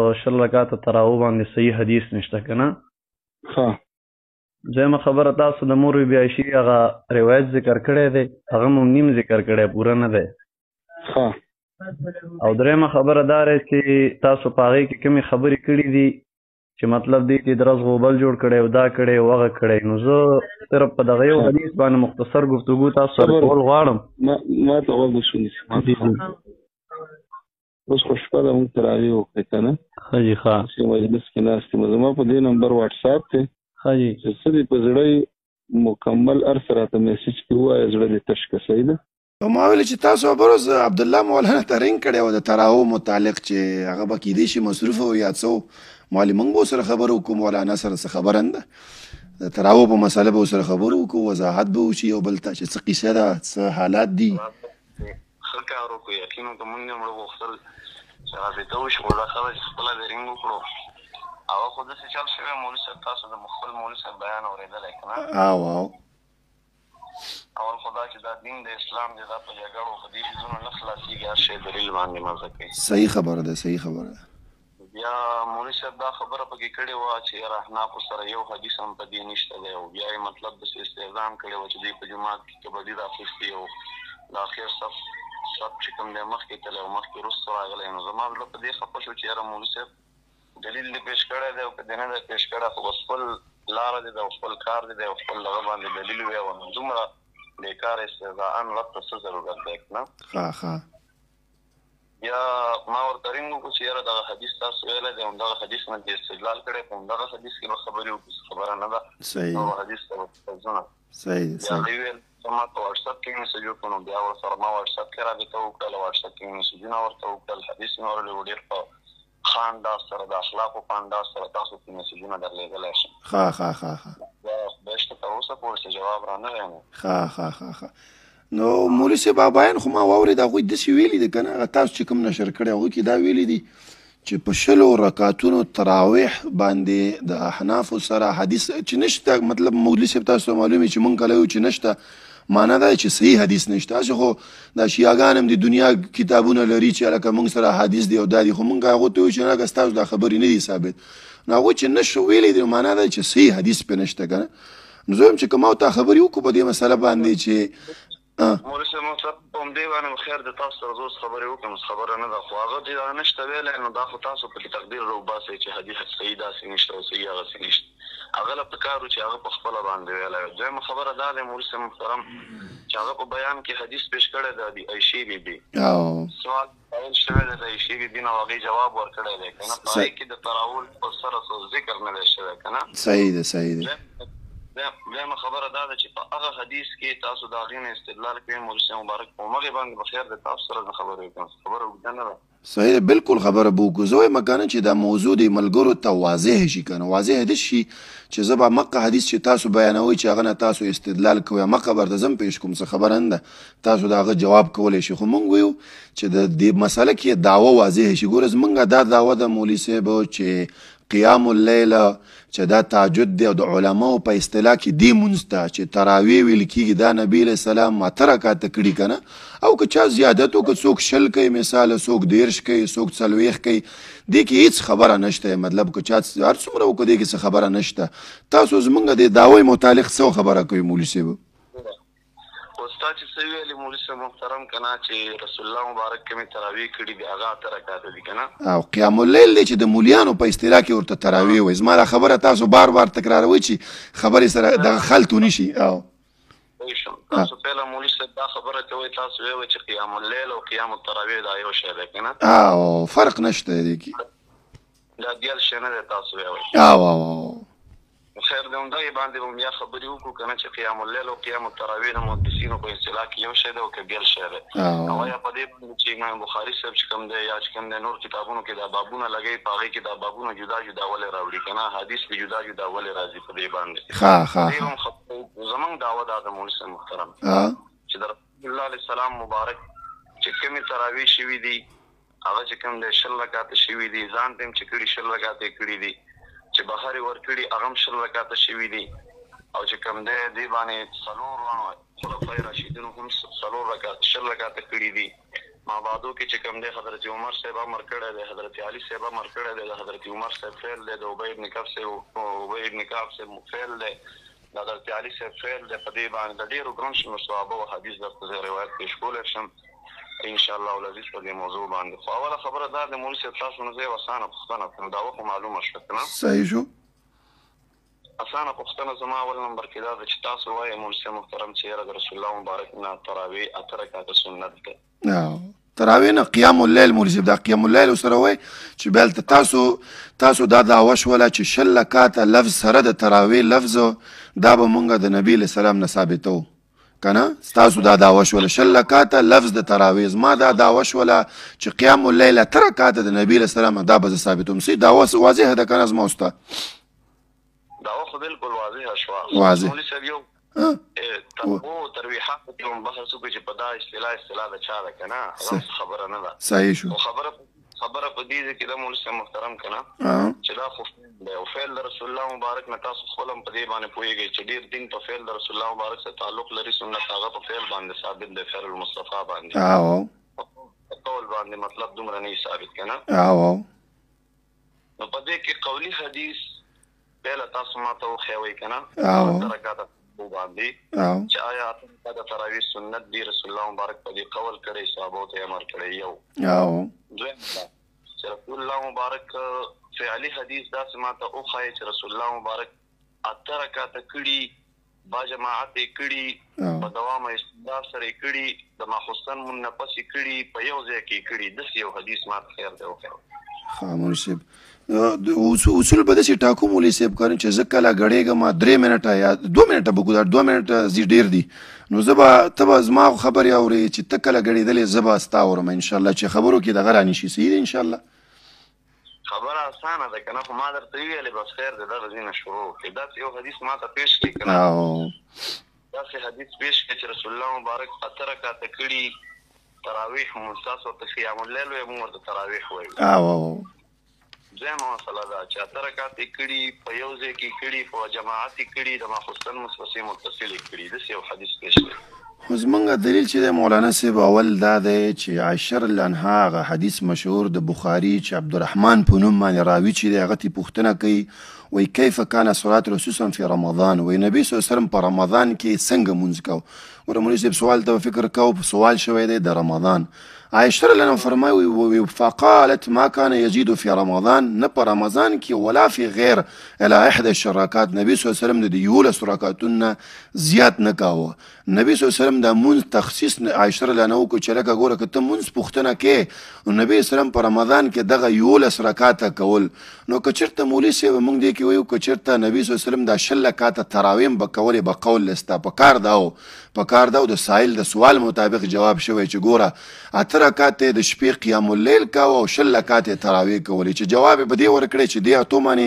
20 رکعاته تراوه باندې صحیح حدیث نشته که نه؟ ښه. دویمه خبره، تاسو د مور بي بي عایشې هغه روایت ذکر کړی دی، هغه مو نیم ذکر کړی، پوره نه دی. ښه. او درېیمه خبره دا دی چې تاسو په هغې کې کومې خبرې کړې دي چې مطلب دی چې درس غوبل جوړ کړی او دا کړی او هغه کړی، نو زه صرف په دغه یو حدیث باندې مختصر ګفتګو تاسو سره کول غواړم. ما ته غوږ ونیسه. اوس خو شپه ده، موږ تراویح وکړې که نه؟ ښه جي، ښه. چې مجلس کې ناست یم، زما په دې نمبر واټساپ دی. ښه جي. چې څه دې په زړه مکمل هر څه راته میسج کې ووایه، زړه دې تش که، صحیح ده؟ نو ما ویل چې تاسو بروز عبدالله مولانا ته رینګ کړی و د تراو متعلق، چې هغه به کیدای شي مصروف او یا څه، ما ویل موږ به سره خبرو وکړو، مولانا سره څه خبره نه ده، د تراو په مسله به سره خبرو وکړو، وضاحت به وشي یو بل ته چې څه قصه ده، څه حالات دي. ښه کار وکړو، یقین وکړه موږ هم غوښتل چې رابطه وشي، خو دا ښه ده چې خپله دې رینګ وکړو. هغه خو داسې چل شوی مولوي صاحب، تاسو د خپل مولوي صاحب بیان اورېدلی که نه؟ او او اول خو دا چې دا دین د اسلام دی، دا په جګړو په دې څیزونو نه خلاصېږي، هر شی دلیل باندې مزه کوي. صحیح خبره ده، صحیح خبره ده. بیا مولوي صاحب دا خبره پکې کړې وه چې یاره احنافو سره یو حدیث هم په دې نشته دی، او بیا یې مطلب داسې استهزا هم کړې وه چې دوی په جومات کې کبډي راخیستې او د اخر صف صف چې کوم دی مخکې تللی او مخکې وروسته راغلی. نو زما زړه په دې خفه شو چې یاره مولوي صاحب دلیل دې پیش کړی دی او که دې نه دی پیش کړی، خو بس خپل لاره دې ده او خپل کار دې دی او خپل دغه باندې دلیل ووایه. نو دومره بېکاره استهزاءً رد ته څه ضرورت دی که نه؟ ښه ښه. بیا ما ورته رینګ وکړو چې یاره دغه حدیث تاسو ویلی دی، همدغه حدیث نه دې استدلال کړی، په همدغه حدیث کې به خبرې وکړو، څه خبره نه ده. صحیح. نور حدیث ته به ځو. صحیح. بیا هغې ویل ته ما ته واټساپ کې میسج وکړو، نو بیا ورسره ما واټساپ کې رابطه وکړله، واټساپ کې میسجونه ورته وکړل، حدیث مې ورلې، ډېر په ښه انداز سره، د اخلاقو په انداز سره تاسو ته میسجونه درلېږلی شم. ښه ښه ښه ښه. بیا خدای شته تر اوسه پورې څه جواب رانه غی. نو ښه ښه ښه ښه. نو مولوي صاحب بیان خو ما واورېد، هغوی داسې ویلي دي که نه، هغه تاسو چې کوم نشر کړی هغوی کې دا ویلي دي چې په 20 رکعتونو تراویح باندې د احنافو سره حدیث چې نشته. مطلب مولوي صاحب تاسو ته معلومه چې مونږ کله یو چې نشته، معنا دا چې صحیح حدیث نشته. هسې خو دا شیعاګان هم د دنیا کتابونه لري چې لکه مونږ سره حدیث دی او دا دی، خو مونږ هغو ته وایو چې لکه ستاسو دا خبرې نه دي ثابت. نو هغوی چې نشو ویلی دی، معنا دا چې صحیح حدیث پرې نشته که نه. نو زه وایم چې که ما او تا خبرې وکړو په دې مسله باندې چې مولوي صاحب محترم، په همدې باندې به خیر د تاسو سره زه اوس خبرې وکړم، څه خبره نه ده، خو هغه چې دا نشته ویلی، نو دا خو تاسو پکې تقدیر راوباسئ چې حدیث صحیح داسې نشته او صحیح هغسې نشته. هغه له پکار و چې هغه په خپله باندې ویلی وای. دویمه خبره دا دی مولوي صاحب محترم چې هغه په بیان کې حدیث پیش کړی دی د عایشې بي بي، سوال سوال شوی دی د عایشې بي بي نه، هغې جواب ورکړی دی که نه، په هغې کې د تراول په سره څه ذکر نه دی شوی که نه؟ صحیح دی، صحیح دی. دویمه خبره دا ده چې په هغه حدیث کې تاسو د هغې نه استدلال کوئ مولوي صاحب مبارک، په همغې باندې به خیر د تاسو سره زه خبرې وکړم، خبره اوږده نه ده. صحیح ده، بالکل خبره به وکړو. زه وایم که نه چې دا موضوع د ملګرو ته واضح شي که نه، واضح دې شي چې زه به مقه حدیث چې تاسو بیانوئ چې هغه نه تاسو استدلال کوئ، مقه به ورته زه هم پېښ کوم، څه خبره نه ده، تاسو د هغه جواب کولی شئ. خو موږ وایو چې د دې مسله کې دعوه واضح شي. ګوره زمونږ دا دعوه ده مولوي صاحب چې قیام اللیل چې دا تهجد دی، او د علماو په اصطلاح کې دې مونځ ته چې تراویح ویل کېږي، دا نبي علیه السلام 8 رکعته کړي که نه، او که چا زیادت وکړه، څوک 20 کوي مثال، څوک 30 کوي، څوک 40 کوي، دې کې هېڅ خبره نشته. مطلب که چا هر څومره وکړه دې کې څه خبره نشته. تاسو زمونږ د دعوې متعلق څه خبره کوئ مولوي صاحب؟ استاد چې څه ویلي مولوي صاحب محترم که نه چې رسول الله مبارک کومې تراویح کړي دي هغه 8 رکعته دي که نه؟ او قیام اللیل دی چې د مولیانو په اصطلاح کې ورته تراویح وایي. زما دا خبره تاسو بار بار تکراروئ چې خبرې سره دغه خلط ونه شي. او پوه شوم. تاسو پهله مولوي صاحب دا خبره کوئ، تاسو ویل چې قیام اللیل او قیام التراویح دا یو شی دی که نه؟ او فرق نشته دی کې، دا بېل شی نه دی تاسو ویل. او او او خیر دی، همدغې باندې به بیا خبرې وکړو که نه چې قیام اللیل او قیام التراویح د محدثینو په اصطلاح کې یو شی دی او که بېل شی دی. او یا په دې باندې چې امام بخاري صاحب چې کوم دی یا چې کوم دی نور کتابونو کې دا بابونه لګوي، په هغې کې دا بابونه جدا جدا ولې راوړي که نه، حدیث پې جدا جدا ولې راځي په دې باندې. ښه ښه. دې هم زمونږ دعوه دا ده مولوي صاحب محترم چې د رسول الله علیه السلام مبارک چې کومې تراویح شوي دي هغه چې کوم دی 20 رکعته شوي دي، ځان ته هم چې کړي 20 رکعته یې کړي دي، چې بهر یې ورکړي هغه هم 20 رکعته شوي دي، او چې کوم دی دې باندې 4 خلفای راشدینو هم 4 رکعته 20 رکعته کړي دي. ما بعدو کې چې کوم دی حضرت عمر صاحب امر کړی دی، حضرت علي صاحب امر کړی دی، د حضرت عمر صاحب فعل دی، د ابی ابن کعب صاحب ابی ابن کعب صاحب فعل دی، د حضرت علي صاحب فعل دی. په دې باندې د ډېرو ګڼ شمېر صحابه او حدیث درته زه روایت پېش کولی شم ان شاء الله العزیز په دې موضوع باندې. خو اوله خبره دا ده مولوي صاحب تاسو نه زه یوه اسانه پوښتنه کوم، دعوه خو معلومه شوه که نه؟ صحیح شو. اسانه پوښتنه زما اول نمبر کې دا ده چې تاسو وایئ مولوي صاحب محترم چې یاره د رسول الله مبارک نه تراویح اته رکعته سنت دی. تراویح نه قیام اللیل مولوي صاحب، دا قیام اللیل سره وای چې بیا هلته تاسو دا دعوه شوله چې 20 رکعته لفظ سره د تراویح لفظ دا به مونږ د نبي علیه السلام نه ثابتوو که نه؟ ستاسو دا دعوه شوله 20 رکعته لفظ د تراویح، زما دا دعوه شوله چې قیام اللیل اته رکعته د نبي علیه السلام دا به زه ثابتوم. صحیح دعوه واضحه ده که نه زما ستا؟ دعوه خو بالکل واضحه شوه. واضح. مولوي صاحب یو تربو ترویحاتو کې هم بحث وکړو چې په دا اصطلاح د چا ده که نه، هغه خبره نه ده. صحیح شو. خو خبره په دې ځای کې ده مولوي صاحب محترم که نه چې دا خو فعل دی او فعل د رسول الله مبارک نه تاسو خپل هم په دې باندې پوهېږئ چې ډېر دین په فعل د رسول الله مبارک سره تعلق لري، سنت هغه په فعل باندې ثابت دی، فعل المصطفی باندې په قول باندې مطلب دومره نه ثابت که نه؟ نو په دې کې قولي حدیث پهله تاسو ما ته وښیوئ که نه اته رکعته باندې چې آیا اته رکعته تراویح سنت دي، رسول الله مبارک په دې قول کړی، صحابو ته یې امر کړی. یو دویم دا چې رسول الله مبارک فعلي حدیث داسې ما ته وښایي چې رسول الله مبارک اته رکعته کړي، با جماعت یې کړي، په دوام استمرار سره یې کړي، د ماخوستن مونږ نه پس یې کړي، په یو ځای کې یې کړي، داسې یو حدیث ما ته خیر دی وښیوئ. ښه مولوي صاحب، اصول به داسې ټاکو مولوي صاحب که نه چې زه کله ګړېږم 3 منټه یا 2 منټه به کو، دا 2 منټه ځي ډېر دي، نو زه به ته به زما خبرې اورې چې ته کله ګړېدلې زه به ستا اورم انشاءالله چې خبرو کې دغه رانه شي. صحیح دی انشاءالله. خبره اسانه ده که نه، خو ما درته وویلې بس خیر دی دغه ځای نه شروع وکړې. داسې یو حدیث ما ته پېښ کړې که نه، داسې حدیث پېښ کړې چې رسول الله مبارک اته رکعته کړي تراویح مونږ، تاسو ورته قیام اللیل وایي، موږ ورته تراویح وایو. دویمه مسله ده چې اته رکعت یې کړي، په یو ځای کې کړي، په جماعت یې کړي، د ماخوستن لمونځ پسې متصل یې کړي، داسې یو حدیث پېښ کړي. خو زمونږ دلیل چې دی مولانا صاحب اول دا دی چې عائشه رضی الله عنها هغه حدیث مشهور د بخاري چې عبدالرحمن په نوم باندې راوي چې دی هغه ترې پوښتنه کوي وایي کیف کان صلات رسول صلی فی رمضان، وایي نبی صلی الله علیه وسلم په رمضان کې څنګه مونځ کاوه؟ ګوره مولوي صاحب سوال ته فکر کوو، سوال شوی دی د رمضان. عائشه رضی الله عنها فرمایي وی فقالت ما كان يزيد في رمضان، نه په رمضان کې ولا في غیر الى 11 رکعات، نبی صلی الله علیه وسلم د 11 رکعاتونه زیات نه کاوه. نبی صلی الله علیه وسلم د مونځ تخصیص عائشه رضی الله عنها وکړو چې لکه ګوره که ته مونځ پوښتنه کې نو نبی صلی الله علیه وسلم په رمضان کې دغه 11 رکعاته کول. نو که چېرته مولوي صاحب موږ دې کې وایو که چېرته نبی صلی الله علیه وسلم دا 20 رکعاته تراویح به کولې به قول ستا په کار دا و، په کار دا و د سائل د سوال مطابق جواب شوی چې ګوره اته رکعاته د شپې قیام اللیل کاوه او 20 رکعاته تراویح کولې، چې جواب یې په دې ورکړی چې دې اتو باندې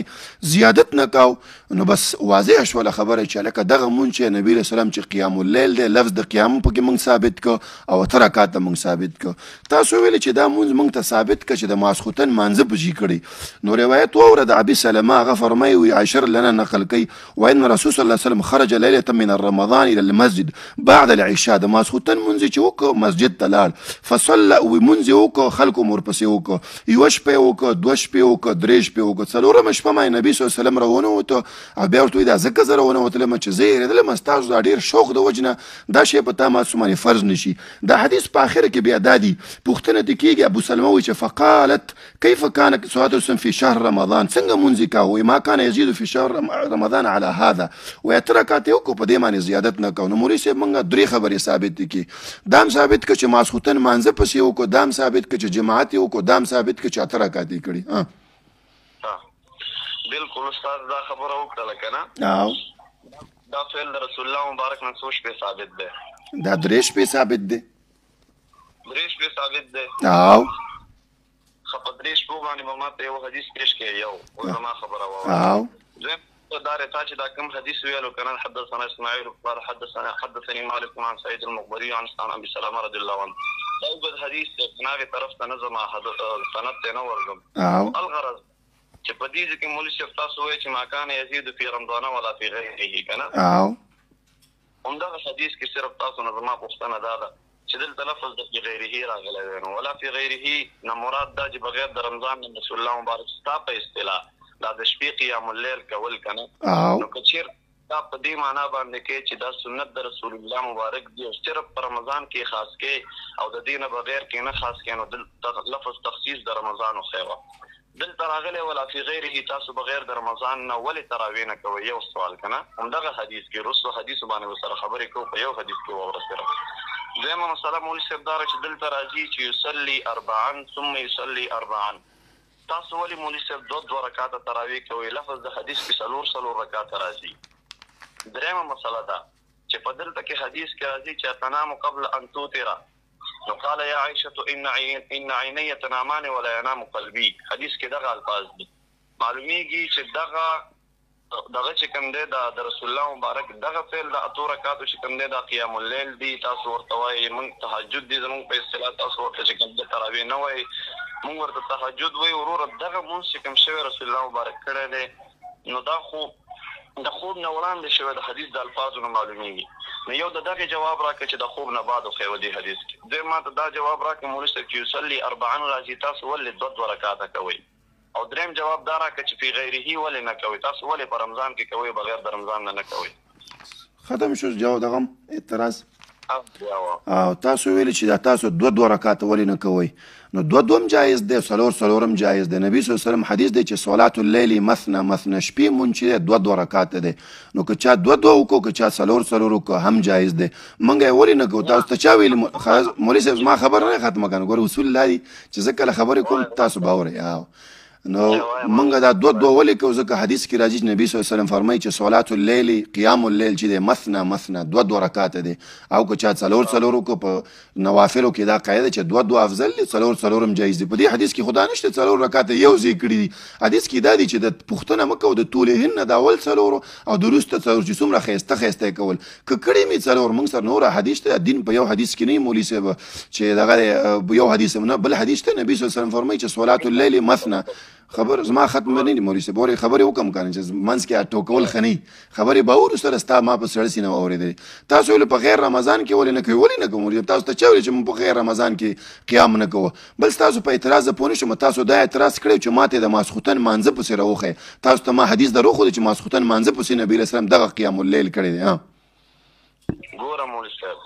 زیادت نه کاو. نو بس واضح شوله خبره چې لکه دغه مونځ چې نبی علیه السلام چې قیام اللیل دی لفظ د قیام پکې مونږ ثابت که او اته رکعاته مونږ ثابت که. تاسو ویلې چې دا مونځ مونږ ته ثابت که چې د ماسخوتن مانځه پسې کړي. نو روایت واوره د ابي سلمه هغه فرمایي وایي عائشه رضی الله عنها نقل کوي وان رسول صلی الله علیه وسلم خرج لیلة من رمضان الى المسجد بعد العشاء، د ماسخوتن مونځ چې وکړ مسجد ته لاړ، فصلى مونځ یې وکړ، خلکو مور پسې وکړ، یوه شپه یې وکړه، دوه شپې وکړه، درې شپې وکړه، څلورمه شپه ما نبی صلی الله علیه وسلم راونوته او بیا ورته وایي دا ځکه زه راونوتلم چې زه یې ستاسو دا ډېر شوق د وجې نه دا شی په تا ما باندې فرض نه شي. دا حدیث په آخر کې بیا دا دی پوښتنه ترې کېږي، ابو سلمه وایي چې فقالت کیف کان صلات السلام فی شهر رمضان، څنګه مونځ یې کاوه؟ وایي ما کان یزید فی شهر رمضان علی هذا، وایي اته رکعته یې وکړو په دې باندې زیادت نه کاوه. نو مولوي صاحب موږ درې خبرې ثابت کړي، دا هم ثابت کړه چې ماسخوتن مانځه پسې وکړو، دا هم ثابت کړه چې جماعت یې وکړو، دا هم ثابت کړه چې اته رکعتې یې کړي. بالکل استاد دا خبره وکړله که نه؟ دا فعل د رسول الله مبارک نه څو شپې ثابت دی؟ دا درې شپې ثابت دی. درې شپې ثابت دی. ښه په درې شپو باندې به ما ته یو حدیث پېښ کړې، یو اوس زما خبره واوره. دویم دا تا چې دا کوم حدیث ویلو که نه، حدثنا اسماعیل قال حدثني مالک عن سعید المقبري عن ابي سلمة رضي الله عنه، دا اوږد حدیث دی، که نه هغې طرف ته نه ځم، سند ته نه ورځم. الغرض چې په دې ځای کې مولوي صاحب تاسو وایئ چې ما کان یزید فی رمضان ولا فی غیره که نه؟ همدغه حدیث کې صرف تاسو نه زما پوښتنه دا ده چې دلته لفظ د فی غیره راغلی دی، نو ولا فی غیره نه مراد دا چې بغیر د رمضان نه رسول الله مبارک ستا په اصطلاح دا د شپې قیام اللیل کول که نه، نو که چېرته دا په دې معنا باندې کې چې دا سنت د رسول الله مبارک دی او صرف په رمضان کې خاص کې او د دې نه بغیر کې نه خاص کې، نو دلته لفظ تخصیص د رمضان وښیوه. دلته راغلی ولا فی غیره، تاسو بغیر د رمضان نه ولې تراویح نه کوئ؟ یو سوال که نه، همدغه حدیث کې وروسته حدیثو باندې ورسره خبرې کوو، په یو حدیث کې واوره صرف. دویمه مسله مولوي صاحب دا ده چې دلته راځي چې یصلي اربعا ثم یصلي اربعا، تاسو ولې مولوي صاحب دوه دوه رکعاته تراویح کوئ؟ لفظ د حدیث کې څلور څلور رکعاته راځي. درېیمه مسله ده چې په دلته کې حدیث کې راځي چې اتنام قبل ان توتره، نو قال یا عائشه ان عیني تنامان ولا ينام قلبي، حدیث کې دغه الفاظ دي. معلومیږي چې دغه دغه چې کوم دی دا د رسول الله مبارک دغه فعل د اتو رکعاتو چې کوم دی دا قیام اللیل دی، تاسو ورته وایئ موږ تهجد دی، زموږ په اصطلاح تاسو ورته چې کوم دی تراویح نه وایئ، موږ ورته تهجد وایو. وروره دغه مونځ چې کوم شوی رسول الله مبارک کړی دی، نو دا خو د خوب نه وړاندې شوی، د حدیث د الفاظو نه معلومیږي. نو یو د دغه جواب راکړه چې د خوب نه بعد وښیوه دې حدیث کې. دویم ماته دا جواب راکړه مولوي صاحب چې یصلي اربعا راځي، تاسو ولې دوه دوه رکعاته کوئ؟ او دریم جواب دا راکړه چې فی غیره ولې نه کوئ؟ تاسو ولې په رمضان کې کوئ بغیر د رمضان نه نه کوئ؟ ختم شو جواب دغه اعتراض. او تاسو ویل چې دا تاسو دوه دوه رکعاته ولې نه کوئ؟ نو دوه دوم جایز دی، څلور څلورم جایز دی. نبی صلی الله علیه وسلم حدیث دی چې صلات اللیل مثنی مثنی، شپې مونځ چې دی دوه دوه رکعاته دی. نو که چا دوه دوه وکړو، که چا څلور څلور وکړو هم جایز دی. موږ یې ولې نه کوو؟ تاسو ته چا ویلي؟ مولوي صاحب زما خبره نه ختمه کنه، ګوره اصول دا دي چې زه کله خبرې کوم تاسو به اورئ. نو موږ دا دوه دوه ولې کوو؟ ځکه حدیث کې راځي چې نبی صلی الله علیه وسلم فرمایي چې صلات اللیل قیام اللیل چې دی مثنی مثنی، دوه دوه رکعاته دی. او که چا څلور څلور وکړو په نوافلو کې دا قاعده چې دوه دوه افضل دي، څلور څلور هم جایز دي. په دې حدیث کې خدا نشته څلور رکعاته یو ځای کړي دي. حدیث کې دا دي چې د پوښتنه مه کوه د طولهن نه د اول څلورو او د وروسته څلور چې څومره ښایسته ښایسته یې کول، که کړي مې څلور. موږ سره نور حدیث ته دین په یو حدیث کې نه مولوي صاحب چې دغه یو حدیث نه بل حدیث ته نبی صلی الله علیه وسلم فرمایي چې صلات اللیل مثنی. خبر زما ختم نه دي مولوي صاحب، اورې خبرې وکم که نه چې منځ کې ټوکول ښه نه خبرې به اورو سره ستا ما په سړه سینه واورېدلې. تاسو ویل په غیر رمضان کې ولې نه کوئ؟ ولې نه کوو مولوي صاحب؟ تاسو ته چا ویل چې موږ په غیر رمضان کې قیام نه کوو؟ بل ستاسو په اعتراض زه پوه نه شوم. تاسو دا اعتراض کړی چې ماته د ماسخوتن مانځه پسې راوښیه. تاسو ته ما حدیث در وښودی چې ماسخوتن مانځه پسې نبي علیه السلام دغه قیام اللیل کړی دی. ګوره مولوي صاحب،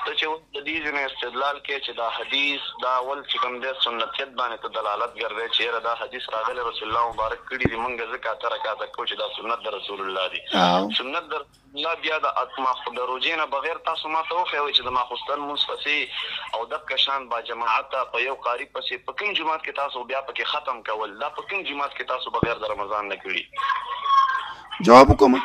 ته چې اوس د دې ځینې استدلال کې چې دا حدیث دا اول چې کوم دی سنتیت باندې ته دلالت ګرځې چې یاره دا حدیث راغلی رسول الله مبارک کړي دي، مونږ ځکه اته رکعاته کوو چې دا سنت د رسول الله دي. سنت د رسول الله بیا د د روژې نه بغیر تاسو ما ته وښیوئ چې د ماخوستن مونځ پسې او دقه شان با جماعته په یو قاري پسې په کوم جومات کې تاسو بیا پکې ختم کول، دا په کوم جومات کې تاسو بغیر د رمضان نه کړي؟ جواب وکړم.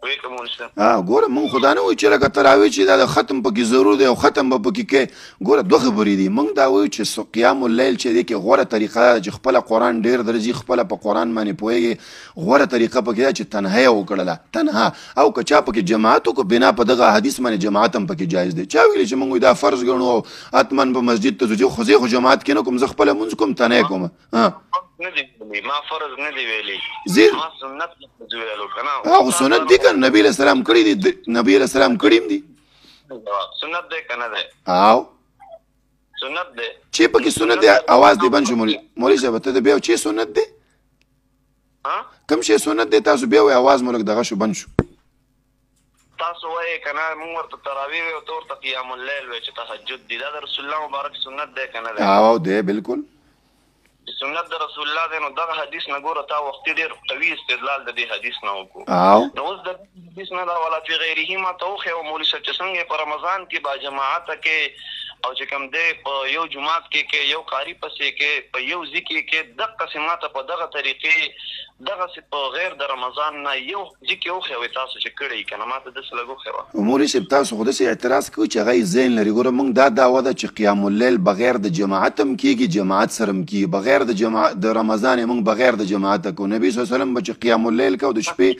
ګوره مونږ خدا نه وایو چې لکه تراویح چې دا د ختم پکې ضرور دی او ختم به پکې کې. ګوره دوه خبرې دي. مونږ دا وایو چې قیام اللیل چې دی کې غوره طریقه ده چې خپله قرآن ډېر درځي، خپله په قرآن باندې پوهېږي. غوره طریقه پکې ده چې تنها یې وکړله، تنها. او که چا پکې جماعت وکړو بنا په دغه حدیث باندې جماعت هم پکې جایز دی. چا ویلي چې مونږ دا فرض ګڼو او حتما په مسجد ته ځو؟ خو زه خو جماعت کې نه کوم، زه خپله مونځ کوم، تنها یې کوم. نه دی ویلي، ما فرض نه دی ویلي، ما سنت ویلو کنه. هغه سنت دی کنه، نبی علیه السلام کړي دي، نبی علیه السلام کړي هم دي. سنت دی کنه دی؟ او سنت دی چې پکې سنت دی. اواز دی بند شو مولوي صاحب، ته بیا چې سنت دی؟ کوم شی سنت دی؟ تاسو بیا وایئ، اواز مو لږ دغه شو بند شو. تاسو وایئ که نه موږ ورته تراویح وایو، ته ورته قیام اللیل وایې چې تهجد دی، دا د رسول الله مبارک سنت دی که نه دی؟ او دی بالکل سنت د رسول الله دی. نو دغه حدیث نه ګوره تا وختي ډېر قوي استدلال د دې حدیث نه وکړو. نو اوس د حدیث نه دا ولا فی غیره ما ته وښیوه مولوي صاحب چې څنګه په رمضان کې با جماعته کې او چې کوم دی په یو جومات کې کې یو قاري پسې کې په یو ځای کې کې دقسې ما ته په دغه طریقې دغسې په غیر د رمضان نه یو ځای کې وښیوئ تاسو چې کړی که نه، ما ته داسې لږ وښیوه. مولوي صاحب تاسو خو داسې اعتراض کوئ چې هغه یې ذهن لري. ګوره موږ دا دعوه ده چې قیام اللیل بغیر د جماعت هم کېږي، جماعت سره هم کېږي. بغیر د جماعت د رمضان یې موږ بغیر د جماعت کوو. نبی صلی الله علیه وسلم به چې قیام اللیل کوو د شپې،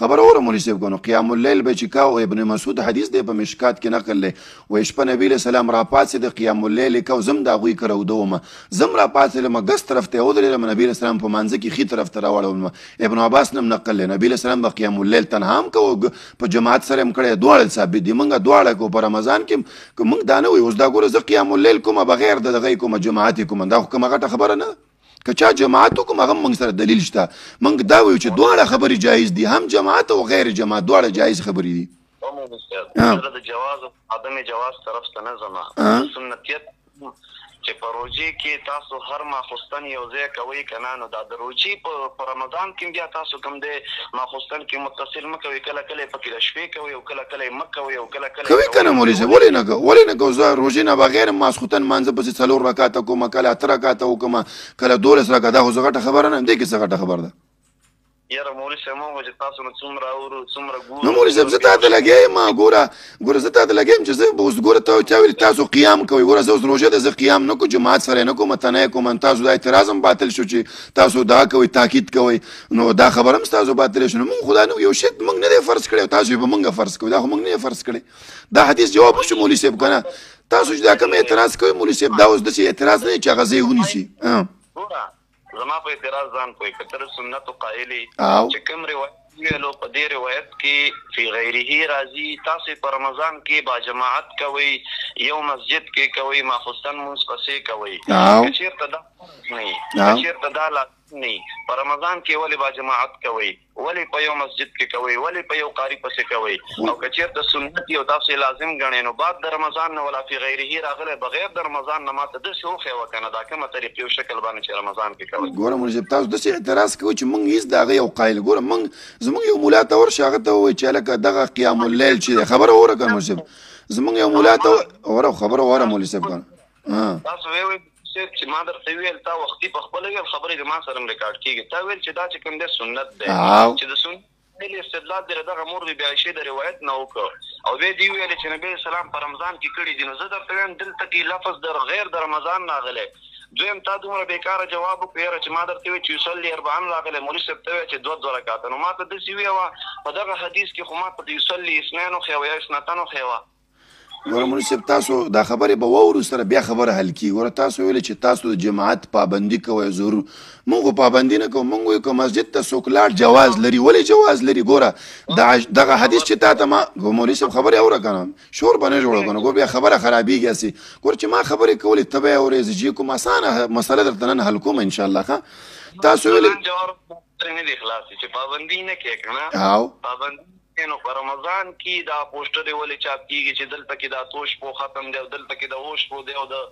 خبره اوره مولوي صاحب کنه، قیام اللیل به چې کوو، ابن مسعود حدیث دی په مشکات کې نقل دی، وایي شپه نبی علیه السلام راپاڅېد راپاڅېده، قیام اللیل یې کاوه، زه هم د هغوی کره اوده وم، زه هم راپاڅېدم، ګس طرف ته یې ودرېدم، نبي علیه السلام په مانځه کې ښي طرف ته راواړولم. ابن عباس نه هم نقل دی، نبي علیه السلام به قیام اللیل تنها هم کوه، په جماعت سره هم کړی، دواړه ثابت دي. موږ دواړه کوو په رمضان کې، که موږ دا نه وایو اوس دا ګوره زه قیام اللیل کوم بغیر د دغه یې کوم، جماعت یې کوم، دا خو کومه غټه خبره نه ده. که چا جماعت وکړم هغه موږ سره دلیل شته. موږ دا وایو چې دواړه خبرې جایز دي، هم جماعت او غیر جماعت دواړه جایز خبرې دي. زه د جواز او عدم جواز طرف ته نه ځم، سنتیت چې په روژې کې تاسو هر ماخوستن یو ځای کوئ که نه، نو دا د روژې په رمضان کې بیا تاسو کوم دی ماخوستن کې متصل مه کوئ، کله کله یې پکې د شپې کوئ او کله کله یې مه کوئ او کله کله کوئ که نه مولوي صاحب؟ ولې نه کوو، ولې نه کوو؟ زه روژې نه بغیر ماسخوتن مانځه پسې 4 رکعته کوم، کله 8 رکعته وکړم، کله 12 رکعته، دا خو څه غټه خبره نه، دې کې څه غټه خبره ده؟ یاره مولوي صاحب موږ چې تاسو نو څومره اورو څومره ګورو. نو مولوي صاحب زه تاته لګیا یم، ګوره ګوره زه تاته لګیا یم چې زه اوس ګوره ته چا ویل تاسو قیام کوئ، ګوره زه اوس روژه ده، زه قیام نه کوم، جماعت سره نه کوم، تنها یې کوم، تاسو دا اعتراض هم باطل شو چې تاسو دا کوئ تاکید کوئ، نو دا خبره هم ستاسو باطله شو. نو موږ خو دا نه یو شی موږ نه دی فرض کړی، تاسو یې په موږ فرض کوئ، دا خو موږ نه دی فرض کړی. دا حدیث جواب وشو مولوي صاحب که نه؟ تاسو چې دا کوم اعتراض کوئ مولوي صاحب، دا اوس داسې اعتراض نه دی چې هغه ځای ونیسي. زما په اعتراض ځان پوه که تر سنتو قایلې چې کوم روایت ویلو په دې روایت کې فی غیره راځي، تاسو په رمضان کې با جماعت کوئ، یو مسجد کې کوئ، ماخوستن مونځ پسې کوئ، که چېرته دا نه، که چېرته دا لازم نه، په رمضان کې ولې با جماعت کوئ، ولې په یو مسجد کې کوئ، ولې په یو قاري پسې کوئ؟ او که چېرته سنت یو تاسو یې لازم ګڼئ، نو بعد د رمضان نه ولا فی غیره راغلی، بغیر د رمضان نه ماته داسې وښیوه که نه دا کومه طریقې او شکل باندې چې رمضان کې کوئ. ګوره مولوي صاحب تاسو داسې اعتراض کوئ چې موږ هېڅ د هغه یو قایل، ګوره موږ زموږ یو ملا ته ورشه هغه ته ووایي چې هلکه دغه قیام اللیل چې دی، خبره واوره که نه مولوي صاحب، زموږ یو ملا ته وره خبره واوره مولوي صاحب که نه. تاسو ویې چې ما درته ویل، تا وختي په خپله ویل، خبرې د ما سره هم ریکارډ کېږي، تا ویل چې دا چې کوم دی سنت دی، چې د سنت استدلال دې دغه مور بي بي عایشې د روایت نه وکړ او بیا دې ویل چې نبي علیه السلام په رمضان کې کړي دي، نو زه درته وایم دلته کې لفظ د غیر د رمضان راغلی. دویم تا دومره بېکاره جواب وکړ یاره چې ما درته ویل چې یصلي اربعا راغلی، مولوي صاحب ته ویل چې 2 2 رکعته، نو ما ته داسې ویوه په دغه حدیث کې خو ما ته د یصلي اثنین وښیوه یا اثنتین وښیوه. ګوره مولوي صاحب تاسو دا خبرې به واورو سره بیا خبره حل کېږي. ګوره تاسو ویلې چې تاسو د جماعت پابندي کوئ، ضرور موږ خو پابندي نه کوو، موږ وایو که مسجد ته څوک لاړ جواز لري. ولې جواز لري؟ ګوره دغه حدیث چې تا ته ما مولوي صاحب خبرې اوره که نه، شور به نه جوړو که نه، ګوره بیا خبره خرابېږي هسې. ګوره چې ما خبرې کولې ته به یې اورې، زه چې کوم اسانه مسله درته نن حل کوم انشاءالله. ښه تاسو ویلې نه دي خلاصې چې پابندي نه کوې که نه، پابندي نو په رمضان کې دا پوسټرې ولې چاپ کېږي چې دلته کې دا 8 شپو ختم دی او دلته کې د 7 شپو دی او د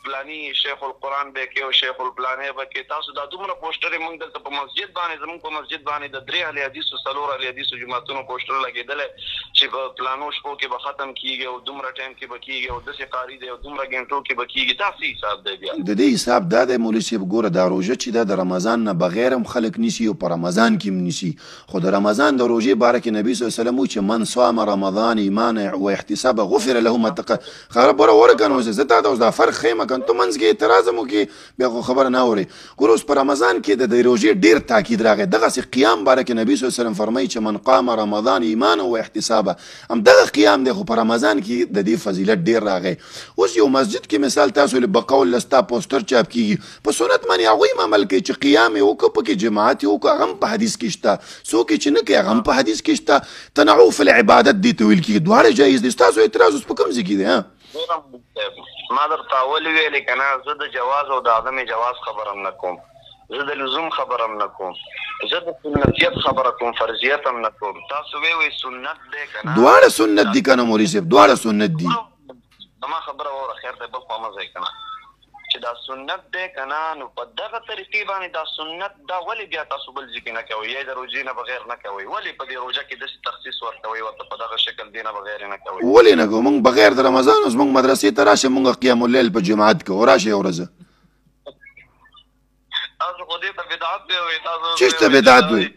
فلاني شیخ القرآن به کې او شیخ الفلاني به کې، تاسو دا دومره پوسټرې موږ دلته په مسجد باندې، زموږ په مسجد باندې د 3 اهل حدیثو 4 اهل حدیثو جوماتونو پوسټر لګېدلی چې په فلانو شپو کې به ختم کېږي او دومره ټایم کې به کېږي او داسې قاري دی او دومره ګنټو کې به کېږي، دا څه حساب دی بیا؟ د دې حساب دا دی مولوي صاحب، ګوره دا روژه چې ده د رمضان نه بغیر هم خلک نیسي او په رمضان کې هم نیسي، خو د رمضان د روژې باره کې نبي صلی الله علیه وسلم وایي چې من صام رمضان ایمانا و احتسابا غفر له ما تقدم. خبره واوره که نه اوس زه تا ته اوس دا فرق ښیم که نه، ته منځ کې اعتراض هم وکړې بیا خو خبره نه اورې. ګوره اوس په رمضان کې د روژې ډېر تاکید راغی، دغسې قیام باره کې نبي صلی الله علیه وسلم فرمایي چې من قام رمضان ایمانا و احتسابا، هم دغه قیام دی خو په رمضان کې د دې فضیلت ډېر راغی. اوس یو مسجد کې مثال تاسو له بقول له ستا پوسټر چاپ کېږي، په سنت باندې هغوی هم عمل کوي چې قیام یې وکړ پکې جماعت یې وکړ، هغه هم په حدیث کې شته، څوک یې چې نه کوي هغه هم په حدیث کې شته. تنوع فی العبادت دې ته ویل کېږي، دواړه جایز دي. ستاسو اعتراض اوس په کوم ځای کې دی؟ ما درته اول ویلې که نه، زه د جواز او د عدم جواز خبره هم نه کوم، زه د لزوم خبره هم نه کوم، زه د سنتیت خبره کوم، فرضیت هم نه کوم. تاسو ویې سنت دی که نه؟ دواړه سنت دي که نه مولوي صاحب، دواړه سنت دي. زما خبره واوره، خیر دی بل خوا مه ځئ که نه، چې دا سنت دی که نه، نو په دغه طریقې باندې دا سنت دا ولې بیا تاسو بل ځای کې نه کوئ، یا د روژې نه بغیر نه کوئ؟ ولې په دې روژه کې داسې تخصیص ورکوئ ورته په دغه شکل دې نه بغیر یې نه کوئ؟ ولې نه کوو؟ موږ بغیر د رمضان اوس موږ مدرسې ته راشه، موږ قیام اللیل په جماعت کوو، راشه یو ورځ. تاسو خو دې ته بدعت دی وایئ، تاسو چېرته بدعت وایئ؟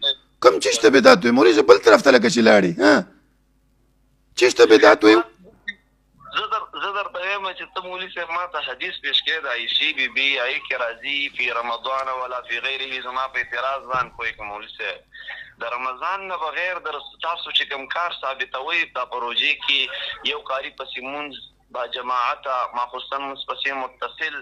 کوم چېرته بدعت وایئ؟ مولوي صاحب بل طرف ته لکه چې لاړې، ها چېرته بدعت وایو؟ زه درته وایم چې ته مولوي صاحب ما ته حدیث پیش کړې د عایشې بي بي، هغې کې راځي فی رمضان ولا فی غیره، زما په اعتراض ځان پوه کړه مولوي صاحب. د رمضان نه بغیر د تاسو چې کوم کار ثابتوئ دا په روژې کې یو قاري پسې مونځ با جماعته ماخوستن لمونځ پسې متصل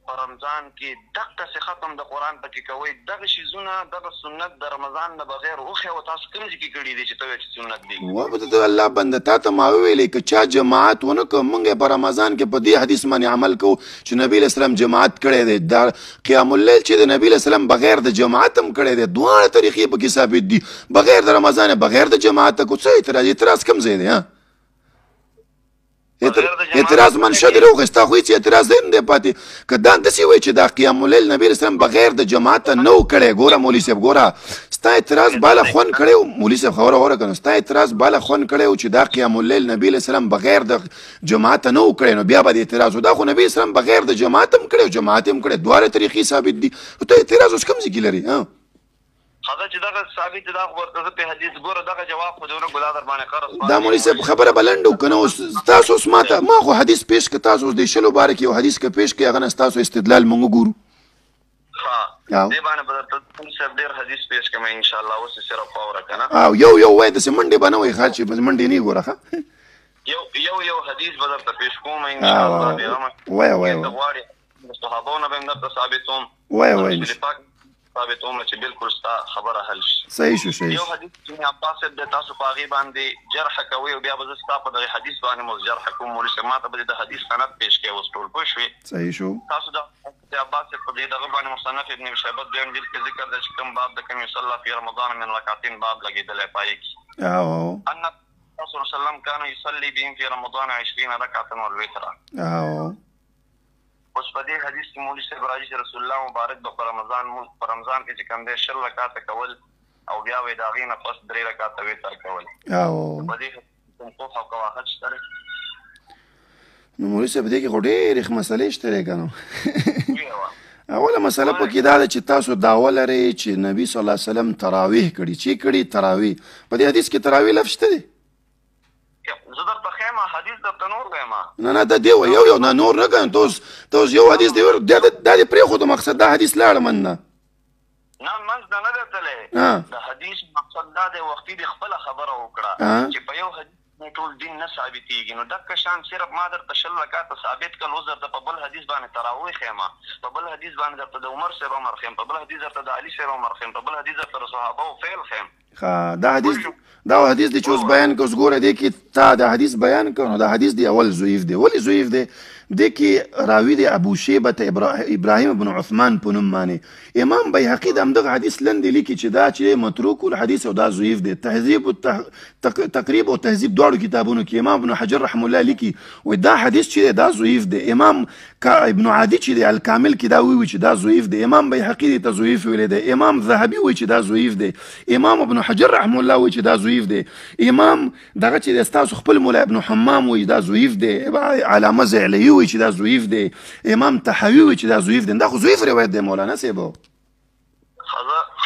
په رمضان کې دقسې ختم د قرآن پکې کوئ دغه شیزونه دغه سنت د رمضان نه بغیر وښیوه تاسو کوم ځای کې کړي دي چې ته وایې چې سنت دي. وه د الله بنده تا ته ما وویلې که چا جماعت ونه کړ مونږ یې په رمضان کې په دې حدیث باندې عمل کوو چې نبی علیه السلام جماعت کړی دی، دا قیام اللیل چې د نبی علیه السلام بغیر د جماعت هم کړی دی، دواړه طریقې پکې ثابت دي، بغیر د رمضان بغیر د جماعت کو څه اعتراض؟ اعتراض کوم ځای دی؟ ها اعتراض منشه دی راوخیسته، خو هیڅ اعتراض نه دی پاتې. که دا داسې وایي چې دا قیام اللیل نبی علیه السلام بغیر د جماعت نه و کړی، ګوره مولوي صاحب ګوره ستا اعتراض بالا خوند کړی و، مولوي صاحب خبره واوره که نه، ستا اعتراض بالا خوند کړی و چې دا قیام اللیل نبی علیه السلام بغیر د جماعت نه و کړی، نو بیا به د اعتراض و. دا خو نبی علیه السلام بغیر د جماعت هم کړی او جماعت هم کړی، دواړه طریقې ثابت دي، نو ته اعتراض اوس کوم ځای کې لرې؟ ها هغه چې دغه ثابت دا خو ورته زه په حدیث ګوره دغه جواب خو دې ونه ګلا در باندې قرض دا مولوي صاحب خبره به لنډه وکړه نه. اوس تاسو اوس ما ته ما خو حدیث پیش که تاسو اوس د شلو باره کې یو حدیث که پیش کړئ هغه نه ستاسو استدلال مونږ وګورو. ښه دې باندې به درته مولوي صاحب ډېر حدیث پیش کړم ان شاء الله، اوس یې صرف واوره که نه. او یو یو وایه، داسې منډې به نه وایې ښه چې منډې نه ګوره. ښه یو یو یو حدیث به درته پیش کوم ان شاء الله بېغمه. وایه وایه غواړې د صحابو نه به هم درته ثابتوم. وایه وایه ثابتوم چې بالکل ستا خبره حل شي. صحیح شو صحیح. یو حدیث چې عباس صاحب د تاسو په هغې باندې جرح کوي او بیا به زه ستا په دغه حدیث باندې مو جرح کوم. مولوي صاحب ما ته به د حدیث سند پیش کړې اوس ټول پوه شوې؟ صحیح شو. تاسو د عباس صاحب په دې دغه باندې مصنف ابن شیبه دویم جلد کې ذکر دی چې کوم باب د کوم یصلی فی رمضان من رکعتین باب لګېدلی پای کې. ان رسول الله صلی الله علیه وسلم کان یصلی بهم فی رمضان 20 رکعة والوتر. اوس په دې حدیث کې مولوي صاحب راځي چې رسول الله مبارک به په رمضان په رمضان کې چې کوم دی 20 رکعته کول او بیا به یې د هغې نه پس 3 رکعته وتر کول. په دې کوم قبح او کواهت شته دی؟ نو مولوي صاحب دې کې خو ډېرې مسلې شته دی که نه. اوله مسله پکې دا ده چې تاسو دعوه لرئ چې نبي صلی الله علیه وسلم تراویح کړي، چې کړي تراویح، په دې حدیث کې تراویح لفظ شته دی؟ زه درته ښیم حدیث درته نور وایم. نه نه دا دی یو یو نه نور نه کنه، ته اوس یو حدیث دی دا دې پرېښودو، مقصد دا حدیث لاړ من نه نه منځ نه نه دی تللی. د حدیث مقصد دا دی وختي دې خپله خبره وکړه چې په یو حدیث ټول دین نه ثابتېږي، نو دغه شان صرف ما درته 20 رکعته ثابت کړل، اوس درته په بل حدیث باندې تراویح ښیم، په بل حدیث باندې درته د عمر صاحب امر ښیم، په بل حدیث درته د علي صاحب امر ښیم، په بل حدیث درته د صحابه فعل ښیم. ښه دا حدیث دا حدیث دی چې اوس بیان کړ، اوس ګوره دې کې تا دا حدیث بیان کړ، نو دا حدیث دی اول ضعیف دی. ولې ضعیف دی؟ دې کې راوي دی ابو شیبه ته ابراهیم بن عثمان په نوم باندې. امام بیهقي د همدغه حدیث لندې لیکي چې دا چې متروک الحدیث او دا ضعیف دی. تهذیب تقریب او تهذیب دواړو کتابونو کې امام ابن حجر رحم الله لیکي وایي دا حدیث چې دی دا ضعیف دی. امام ابن عادي چې دی الکامل کې دا وایي چې دا ضعیف دی. امام بیهقي دې ته ضعیف ویلی دی. امام ذهبي وایي چې دا ضعیف دی. امام ابن حجر رحم الله وایي چې دا ضعیف دی. امام دغه چې ستاسو خپل مولا ابن حمام وایي دا ضعیف دی. علامه زعلي وایي چې دا ضعیف دی. امام طحاوي وایي چې دا ضعیف دی. دا خو ضعیف روایت دی مولانا صاحب. ښه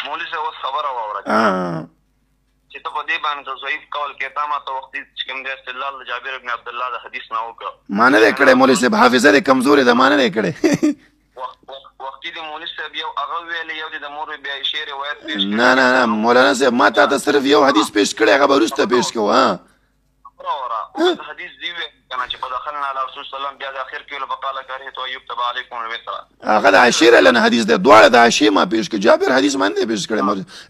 مولوي صاحب اوس خبره واوره چې ته په دې باندې د ضعیف قول کې تا ما ته وختي چې کوم دی استدلال د جابر ابن عبدالله د حدیث نه وکړ. ما نه دی کړی مولوي صاحب، حافظه دې کمزورې ده، ما نه دی کړی. وختي د مولوي صاحب یو هغه ویلې، یو د مور بیا عایشې روایت پیش کړی. نه نه نه مولانا صاحب ما تا ته صرف یو حدیث پیش کړی، هغه به وروسته پیش کوو. ها وروره اوس حدیث دی ویل کنه چې فدخلنا علی رسول الله بیا د اخر کې فقال کرهت ان یكتب علیکم الوتر. هغه د عایشې لن حدیث دی، دواړه د عایشې ما پیش کړ، جابر حدیث ما نه دی پیش کړی.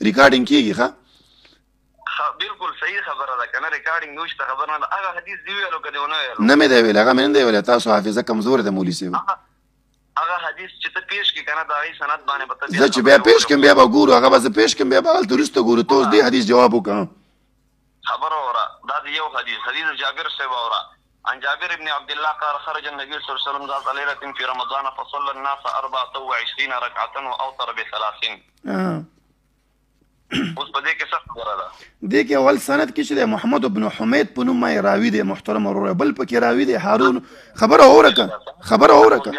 ریکارډینګ کیږي. ښه بالکل صحیح خبره ده کنه، ریکارډینګ نشته خبر نه. هغه حدیث دی ویلو که دی ونه ویلو؟ نه مې دی ویل، هغه مې نه دی ویلی. تاسو حافظه کمزورې ده مولوي صاحب. هغه حدیث چې ته پیش کړې کنه د هغې سند باندې به ته زه چې بیا پیش کړم بیا به ګورو، هغه به زه پیش کړم بیا به هلته وروسته ګورو. ته اوس دې حدیث جواب وکړه. خبره واوره، دا د یو حدیث حدیث جابر صاحب واوره. عن جابر بن عبد الله قال خرج النبي صلى الله عليه وسلم ذات ليلة في رمضان فصلى الناس 24 ركعة وأوتر ب30. اوس په دې کې څه خبره ده؟ دې کې اول سند کې چې دی محمد بن حمید په نوم یې راوي دی محترم وروره، بل پکې راوي دی هارون. خبره واوره که خبره واوره که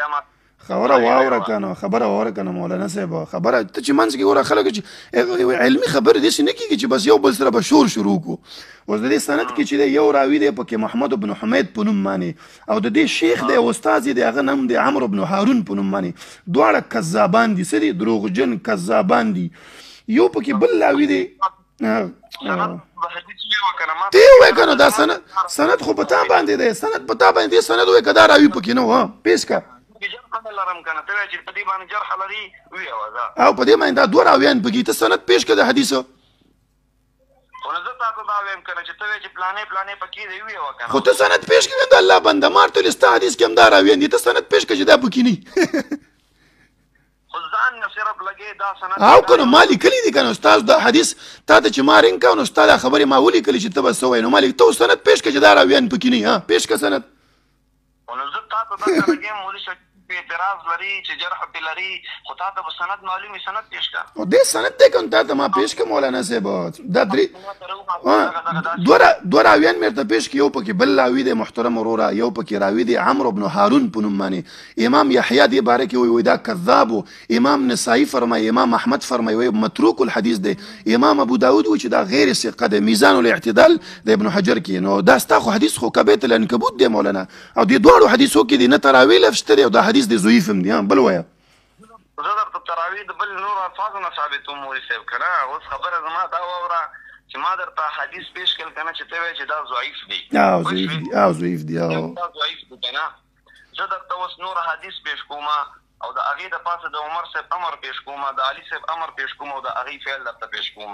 خبره واوره که نه خبره واوره که نه مولانا صاحب. خبره ته چې منځ کې ګوره خلک چې علمي خبرې داسې نه کېږي چې بس یو بل سره به شور شروع کړو. اوس د دې سند کې چې دی یو راوي دی پکې محمد بن حمید په نوم باندې، او د دې شیخ دی استاد یې دی هغه نوم دی عمرو بن هارون په نوم باندې. دواړه کذابان دي، څه دي؟ دروغجن کذابان دي. یو پکې بل راوي دی. ته وای کنه دا سند، سند خو پتا باندې دی، سند پتا باندې سند وای کدا راوی پکې نه و پیش کا. او په دې باندې دا دوه راویان پکې، ته سند پیش کړه د حدیث. خو ته سند پیش کړه د الله بنده، مار ته ستا حدیث کې هم دا راویان دي، ته سند پیش کړه چې دا پکې نه. او کنه ما لیکلي دي کنه استاد دا حدیث تا ته چې ما رنګ کاوه نو ستا دا خبرې ما ولیکلې چې ته به څه وایې، نو ما لیک ته سند پیش کړه چې دا راویان پکې نه. ها پیش کړه سند. نو زه تا ته دلته لګیم مولوي صاحب اعتراض لري چې جرح پې لري، خو تا ته به سند معلوم وي، سند پیش کړه. او دې سند دی که تا ته ما پیش کړه مولانا صاحب، دا درې دوه راویان مې ورته پیش کړي، یو پکې بل راوي دی محترم وروره، یو پکې راوي دی عمرو بن هارون په نوم باندې. امام یحیی دې باره کې وایي دا کذاب و، امام نسائی فرمایي، امام احمد فرمایي وایي متروک الحدیث دی، امام ابو داود وایي چې دا غیر ثقه دی، میزان الاعتدال د ابن حجر کې. نو دا ستا خو حدیث خو کبیت العنکبوت دی مولانا، او دې دواړو حدیثو کې دی نه تراوی لفظ شته دی او دا حدیث دی ضعیف هم دی. بل وایه. زه درته تراوی د بل نور الفاظو نه ثابتوم مولوي صاحب که نه. اوس خبره زما دا واوره چې ما درته حدیث پیش کړ که نه چې ته وایې چې دا ضعیف دی. او ضعیف دی، او ضعیف دی، او دا ضعیف دی که نه. زه درته اوس نور حدیث پیش کوم او د هغې د پاسه د عمر صاحب امر پیش کوم، د علي صاحب امر پیش کوم او د هغې فعل درته پیش کوم.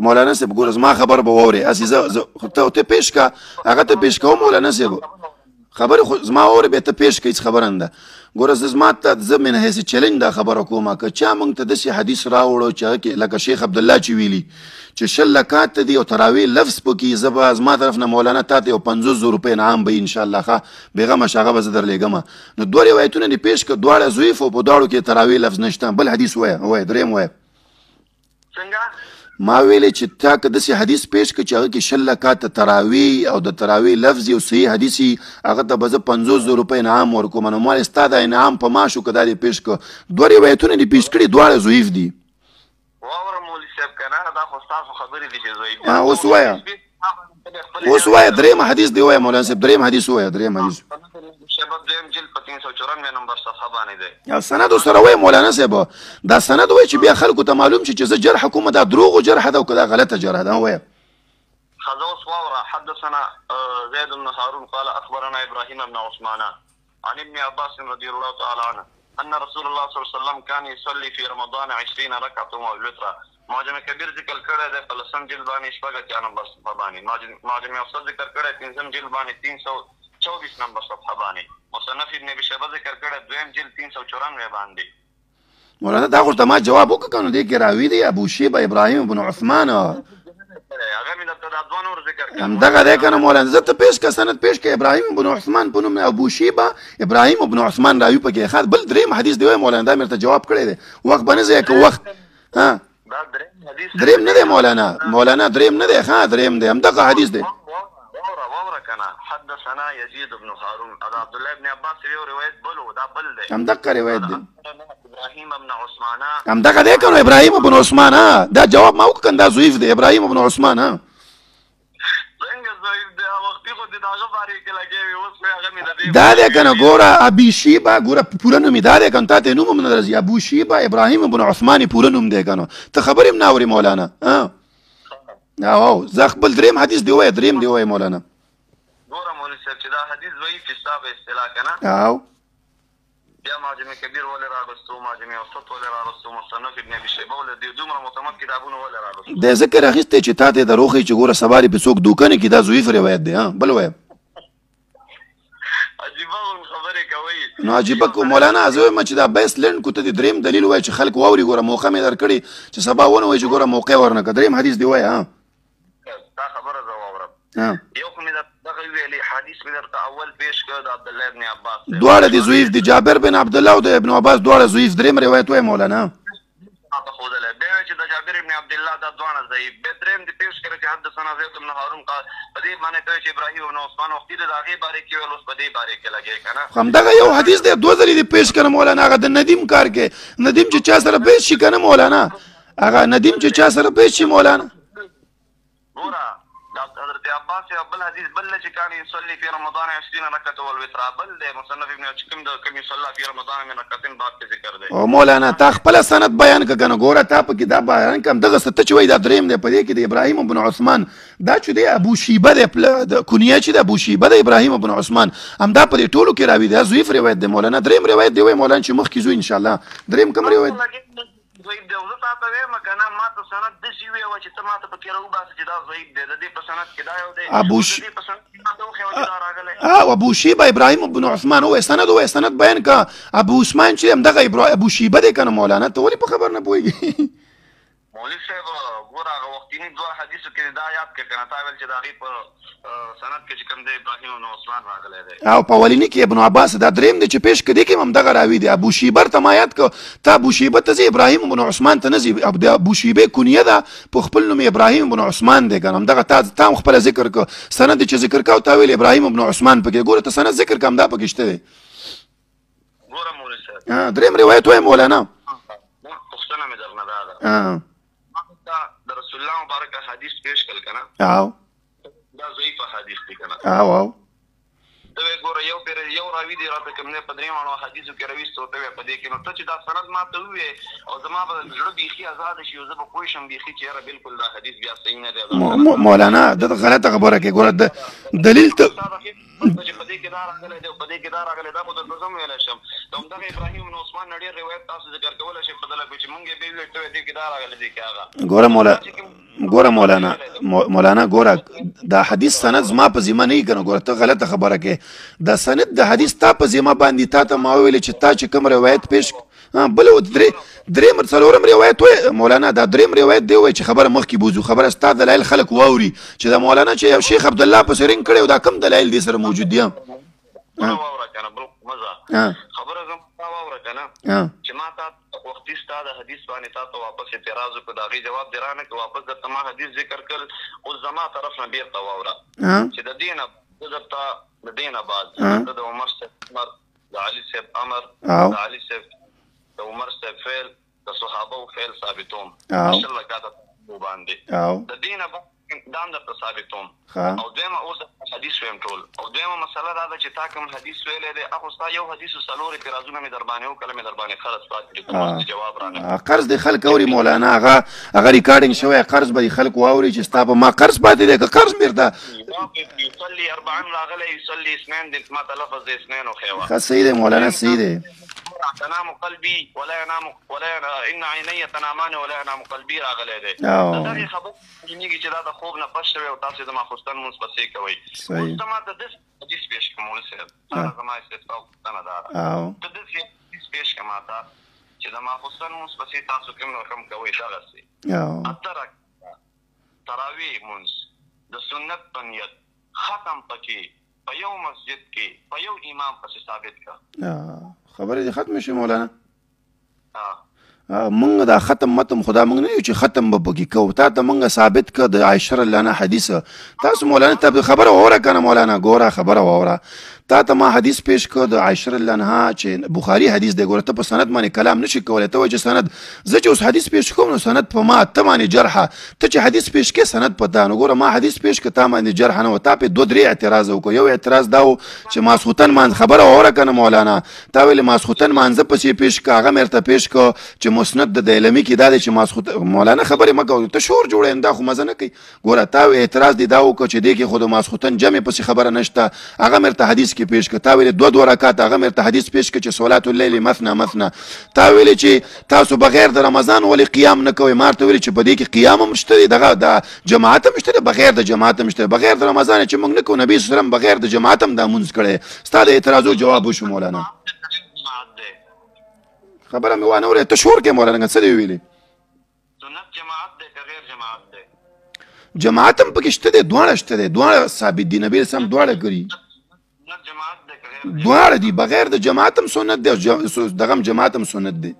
مولانا صاحب ګوره زما خبر به واورې، هسې زه ته پیش کړه، هغه ته پیش کوم مولانا صاحب خبرې خو زما واورې، بیا ته پیش کړه، هېڅ خبره نه ده. ګوره زه زما ته زه من حیث چیلنج دا خبره کوم، که چا موږ ته داسې حدیث راوړو چې هغه کې لکه شیخ عبدالله چې ویلي چې 20 رکعته دي او تراویح لفظ پکې، زه به زما طرف نه مولانا تا ته یو 50,000 روپۍ انعام به انشاءالله، ښه بېغمه شه، هغه به زه درلېږم. نو دوه روایتونه دې پیش کړه، دواړه ضعیف او په دواړو کې تراویح لفظ نشته. بل حدیث وایه، وایه درېیم وایه. څنګه؟ ما ویلې چې تا که داسې حدیث پیش کړه چې هغه کې 20 رکعته تراویح او د تراویح لفظ یو صحیح حدیث وي، هغه ته به زه 50,000 روپۍ انعام ورکوم. نو ما ستا دا انعام په ما شو که دا دې پیش کړه. دوه روایتونه دې پیش کړي، دواړه ضعیف دي. واوره مولوي صاحب که نه، دا خو ستاسو خبرې دي چې ضعیف دي. اوس ووایه، اوس ووایه، درېیم حدیث دی ووایه مولانا صاحب، درېیم حدیث ووایه، درېیم حدیث. شباب دویم جلد په 394 نمبر صفحه باندې دی. او سند سره وایي مولانا صاحب، دا سند وایي چې بیا خلکو ته معلوم شي چې زه جرح کوم، دا دروغو جرح ده او که دا غلطه جرح ده. وایه. ښځه اوس واوره. حدثنا زيد بن هارون قال اخبرنا ابراهيم بن عثمان عن ابن عباس رضي الله تعالى عنه ان رسول الله صلى الله عليه وسلم كان يصلي في رمضان 20 ركعة والوتر. معجم کبیر ذکر کړی دی په لسم جلد باندې 86 نمبر صفحه باندې، معجم اوسط ذکر کړی پنځم جلد باندې 324 نمبر صفحه باندې، مصنف ابن ابي شیبه ذکر کړی دویم جلد 394 باندې. مولانا دا خو ته ما جواب وکړه که نو دې کې راوي دی ابو شیبه ابراهیم بن عثمان، هغه مې درته دا دوه نور ذکر کړل. همدغه دی که نه مولانا، زه ته پیش کړه سند پیش کړه، ابراهیم بن عثمان په نوم ابو شیبه ابراهیم بن عثمان راوي پکې. ښه بل درېیم حدیث دی وایه مولانا، دا مې درته جواب کړی دی، وخت به نه ضایع کوو وخت. ها دریم نه دی مولانا، مولانا دریم نه دی، ښه دریم دی، همدغه حدیث دی. واوره واوره که نه. حدثنا یزید بن هارون، دا عبد الله بن عباس یو روایت بل و، دا بل دی، همدغه روایت دی. ابراهیم بن عثمان همدغه دی که نو ابراهیم بن عثمان. ها دا جواب ما وکړ که دا ضعیف دی ابراهیم بن عثمان. ها څنګه ضعیف دی؟ وختي خو دې د هغه بارې کې لګیا وي، اوس هغه مې د دې دا دی که نه. ګوره ابي شیبه، ګوره پوره نوم یې دا دی که نه، تا ته یې نوم هم نه راځي، ابو شیبه ابراهیم بن عثمان یې پوره نوم دی که نه، ته خبرې هم نه اورې مولانا. ها او زه خپل دریم حدیث دی وایه، دریم دی وایه مولانا. ګوره مولوي صاحب چې دا حدیث ضعیف ستا په اصطلاح که نه، او بیا معجم کبیر ولې راغستو، معجم اوسط ولې راغستو، مصنف ابن ابي شیبه ولې، دې دومره معتمد کتابونه ولې راغستو؟ دی ذکر اخیستی چې تا ته یې دروښیي چې ګوره سبا دې په څوک دوکه نه کړي، دا ضعیف روایت دی. ها بل وایه. عجیبه غون خبرې کوئ. نو عجیبه کو مولانا، زه وایم چې دا بحث لنډ کو، ته دې دریم دلیل وایه چې خلک واوري. ګوره موقع مې درکړې چې سبا ونه وایي چې ګوره موقع ورنه کړه. دریم حدیث دی وایه. ها دا خبره زه واورم. یو خو مې دغه ویلې حدیث مې درته اول پیش کړ د عبدالله ابن عباس، دواړه دي ضعیف دي، جابر بن عبدالله او د ابن عباس دواړه ضعیف. دریم روایت وایه مولانا. ماته ښودلی بیا وایي چې د جابر ابن عبدالله دا دواړه ضعیف. بیا دریم دې پیش کړی چې حدثنا زید بن هارون قال، په دې باندې ته چې ابراهیم بن عثمان وختي د هغې بارې کې ویل، اوس په دې بارې کې لګې که نه. همدغه یو حدیث دی، دوه ځلې دې پیش کړه مولانا. هغه د ندیم کار کې، ندیم چې چا سره پیش شي که نه مولانا، هغه ندیم چې چا سره پیش شي مولانا. ګوره د حضرت عباس عباس یو بل حدیث بل چې کان یصلی فی رمضان 20 رکعه والوتر بل دی مصنف ابن چې کوم د کوم یصلی فی رمضان من رکعتین باب کې ذکر دی. او مولانا تا خپل سند بیان که کنه، ګوره تا پکې دا بیان کم دغه څه ته چې وایي دا دریم دی، په دې کې د ابراهیم بن عثمان دا چې دی ابو شیبه دی، د کنیه چې د ابو شیبه د ابراهیم بن عثمان همدا په دې ټولو کې راوي دی، ضعیف روایت دی مولانا. دریم روایت دی وایي مولانا چې مخکې ځو ان شاء الله. دریم کوم روایت؟ ضعیف دی. زه تا ته وایم که نه، ما ته سند داسې ویې چې ته ما ته پکې راوباسه چې دا ضعیف دی، د دې په سند کې دا یو دی، د دې په سند کې ما ته وښیه چې دا راغلی. ابو شیبه ابراهیم بن عثمان ووایه سند، ووایه سند بیان که. ابو عثمان چې همدغه ابو شیبه دی که نه مولانا، ته ولې په خبر نه پوهېږې؟ مولوي صاحب ګوره هغه وختیني دوه حدیثو کې دا یاد کړه که نه، تا ویل چې د هغې په سند کې چې کوم دی ابراهیم بن عثمان راغلی دی، او په اولني کې ابن عباس دا دریم دی چې پېښ کړي کې هم دغه راوي دی. ابو شیبه ته ما یاد که، ته ابو شیبه ته ځې ابراهیم بن عثمان ته نه ځې. د ابو شیبه کنیه ده په خپل نوم ابراهیم بن عثمان دی که نه، همدغه تا هم خپله ذکر که سند چې ذکر کاو تا ویل ابراهیم بن عثمان پکې. ګوره ته سند ذکر که همدا پکې شته دی. ګوره مولوي صاحب دریم روایت وایه مولانا. پوښتنه مې درنه دا ده، د رسول الله مبارک حدیث پیش کړ که نه، دا ضعیف حدیث دی که نه؟ او ته وایې ګوره یو پېر یو راوي دی راته کوم دی په درېیم اړو حدیثو کې راویستو، ته وایې په دې کې نو ته چې دا سند ما ته ووایې او زما به زړه بیخي ازاد شي او زه به پوه شم بیخي چې یاره بالکل دا حدیث بیا صحیح نه دی. مولانا دا غلطه خبره کوې. ګوره دلیل ته چې په دې کې دا راغلی دی او په دې کې دا راغلی، دا خو درته زه هم ویلی شم. د همدغه ابراهیم بن عثمان نه ډېر روایت تاسو ذکر کولی شئ په دله کې چې مونږ یې بیا وویل ته وایې دې کې دا راغلی دې کې هغه. ګوره ګوره مولانا مولانا ګوره دا حدیث سند زما په ذمه نه که نه. ګوره ته غلطه خبره کوې. دا سند د حدیث تا په ذمه باندې تا ته ما وویل چې تا چې کوم روایت پیش بل دریم څلورم روایت وای مولانا، دا دریم روایت دی وای چې خبره مخکې بوزو، خبره ستا دلایل خلک واوري چې دا مولانا چې یو شیخ عبدالله پسې رنګ کړی او دا کوم دلایل دې سره موجود دي. واوره که نه بل مزه خبره زما واوره که نه چې ما تا وختي ستا د حدیث باندې تا ته واپس اعتراض وکړ، د هغې جواب دې رانه کړ، واپس درته ما حدیث ذکر کړ. اوس زما طرف نه بېرته واوره چې د دې نه زه درته د دې نه بعد زه د عمر صاحب امر، د علي صاحب امر، د علي صاحب، د عمر صاحب فعل، د صحابه فعل ثابتوم 20 رکعته باندې د دې نه بعد دا هم درته ثابتوم. او دویمه اوس حدیث ویم ټول. او دویمه مسله دا ده چې تا کوم حدیث ویلی دی هغه ستا یو حدیث څلور اعتراضونه مې در باندې وکړل، مې در باندې قرض پاتې دی، ته جواب رانه قرض دې خلک اوري مولانا، هغه هغه ریکارډینګ شوی، قرض به دې خلک واوري چې ستا په ما قرض پاتې دی که قرض مې درته یصلي اربعا راغلی یصلي اثنین دی، ما ته لفظ د اثنین وښیوه. ښه صحیح دی مولانا صحیح دی. تنام قلبي ولا ينام ولا ان عيني تنامان ولا ينام قلبي راغلی دی. دغه خبر معلومیږي چې دا د خوب نه پس شوی او تاسو د ماخوستن مونځ پسې کوئ. اوس ته ما ته داسې حدیث پیش کړه مولوي صاحب، دا زما استفسار پوښتنه دا ده، ته داسې حدیث پیش کړه ما ته چې د ماخوستن مونځ پسې تاسو کوم رقم کوئ دغسې اته رکعته تراویح مونځ د سنت په نیت ختم پکې په یو مسجد کې په یو امام پسې ثابت کړه. خبرې دې ختمې شوې مولانا. مونږ دا ختم متم خدا مونږ نه یو چې ختم به پکې کوو، تا ته مونږ ثابت کړه د عائشه رضی الله عنها حدیث. تاسو مولانا ته خبره واوره که نه مولانا، ګوره خبره واوره، تا ته ما حدیث پیش کړ د عائشه رضی الله عنها چې بخاري حدیث دی. ګوره ته په سند باندې کلام نشي کولی، ته وایې چې سند زه چې اوس حدیث پیش کوم نو سند په ما ته باندې جرحه، ته چې حدیث پیش کې سند په تا، نو ګوره ما حدیث پیش کړ تا باندې جرحه نه و، تا پې دوه درې اعتراض وکړ. یو اعتراض دا و چې ماسخوتن مانځ، خبره واوره که نه مولانا، تا ویلې ماسخوتن مانځه پسې پیش کړه، هغه مې درته پیش کړ چې مسند د دیلمي کې دا دی چې ماسخوتن. مولانا خبرې مه کوه، ته شور جوړوې دا خو مزه نه کوي. ګوره تا اعتراض دی دا وکړ چې دې کې خو د ماسخوتن جمع پسې خبره نشته، هغه مې درته حدیث کې پیش کړ. تا ویلې دوه دوه رکعاته، هغه مې درته حدیث پیش کړ چې صلات اللیل مثنا مثنا. تا ویلې چې تاسو بغیر د رمضان ولې قیام نه کوئ، ما ورته ویلې چې په دې کې قیام هم شته دی، دغه د جماعت هم شته دی، بغیر د جماعت هم شته، بغیر د رمضان چې موږ نه کوو، نبي صلی الله علیه وسلم بغیر د جماعت هم دا مونځ کړی. ستا د اعتراضو جواب وشو مولانا. خبره مې وانه اورې، ته شور کې مولانا، څه دې ویلې؟ سنت جماعت دی که غیر جماعت دی؟ جماعت هم پکې شته دی، دواړه شته دی، دواړه ثابت دي، نبی سم دواړه کړي، دواړه دي، بغیر د جماعت هم سنت دی، دغه هم جماعت هم سنت دی.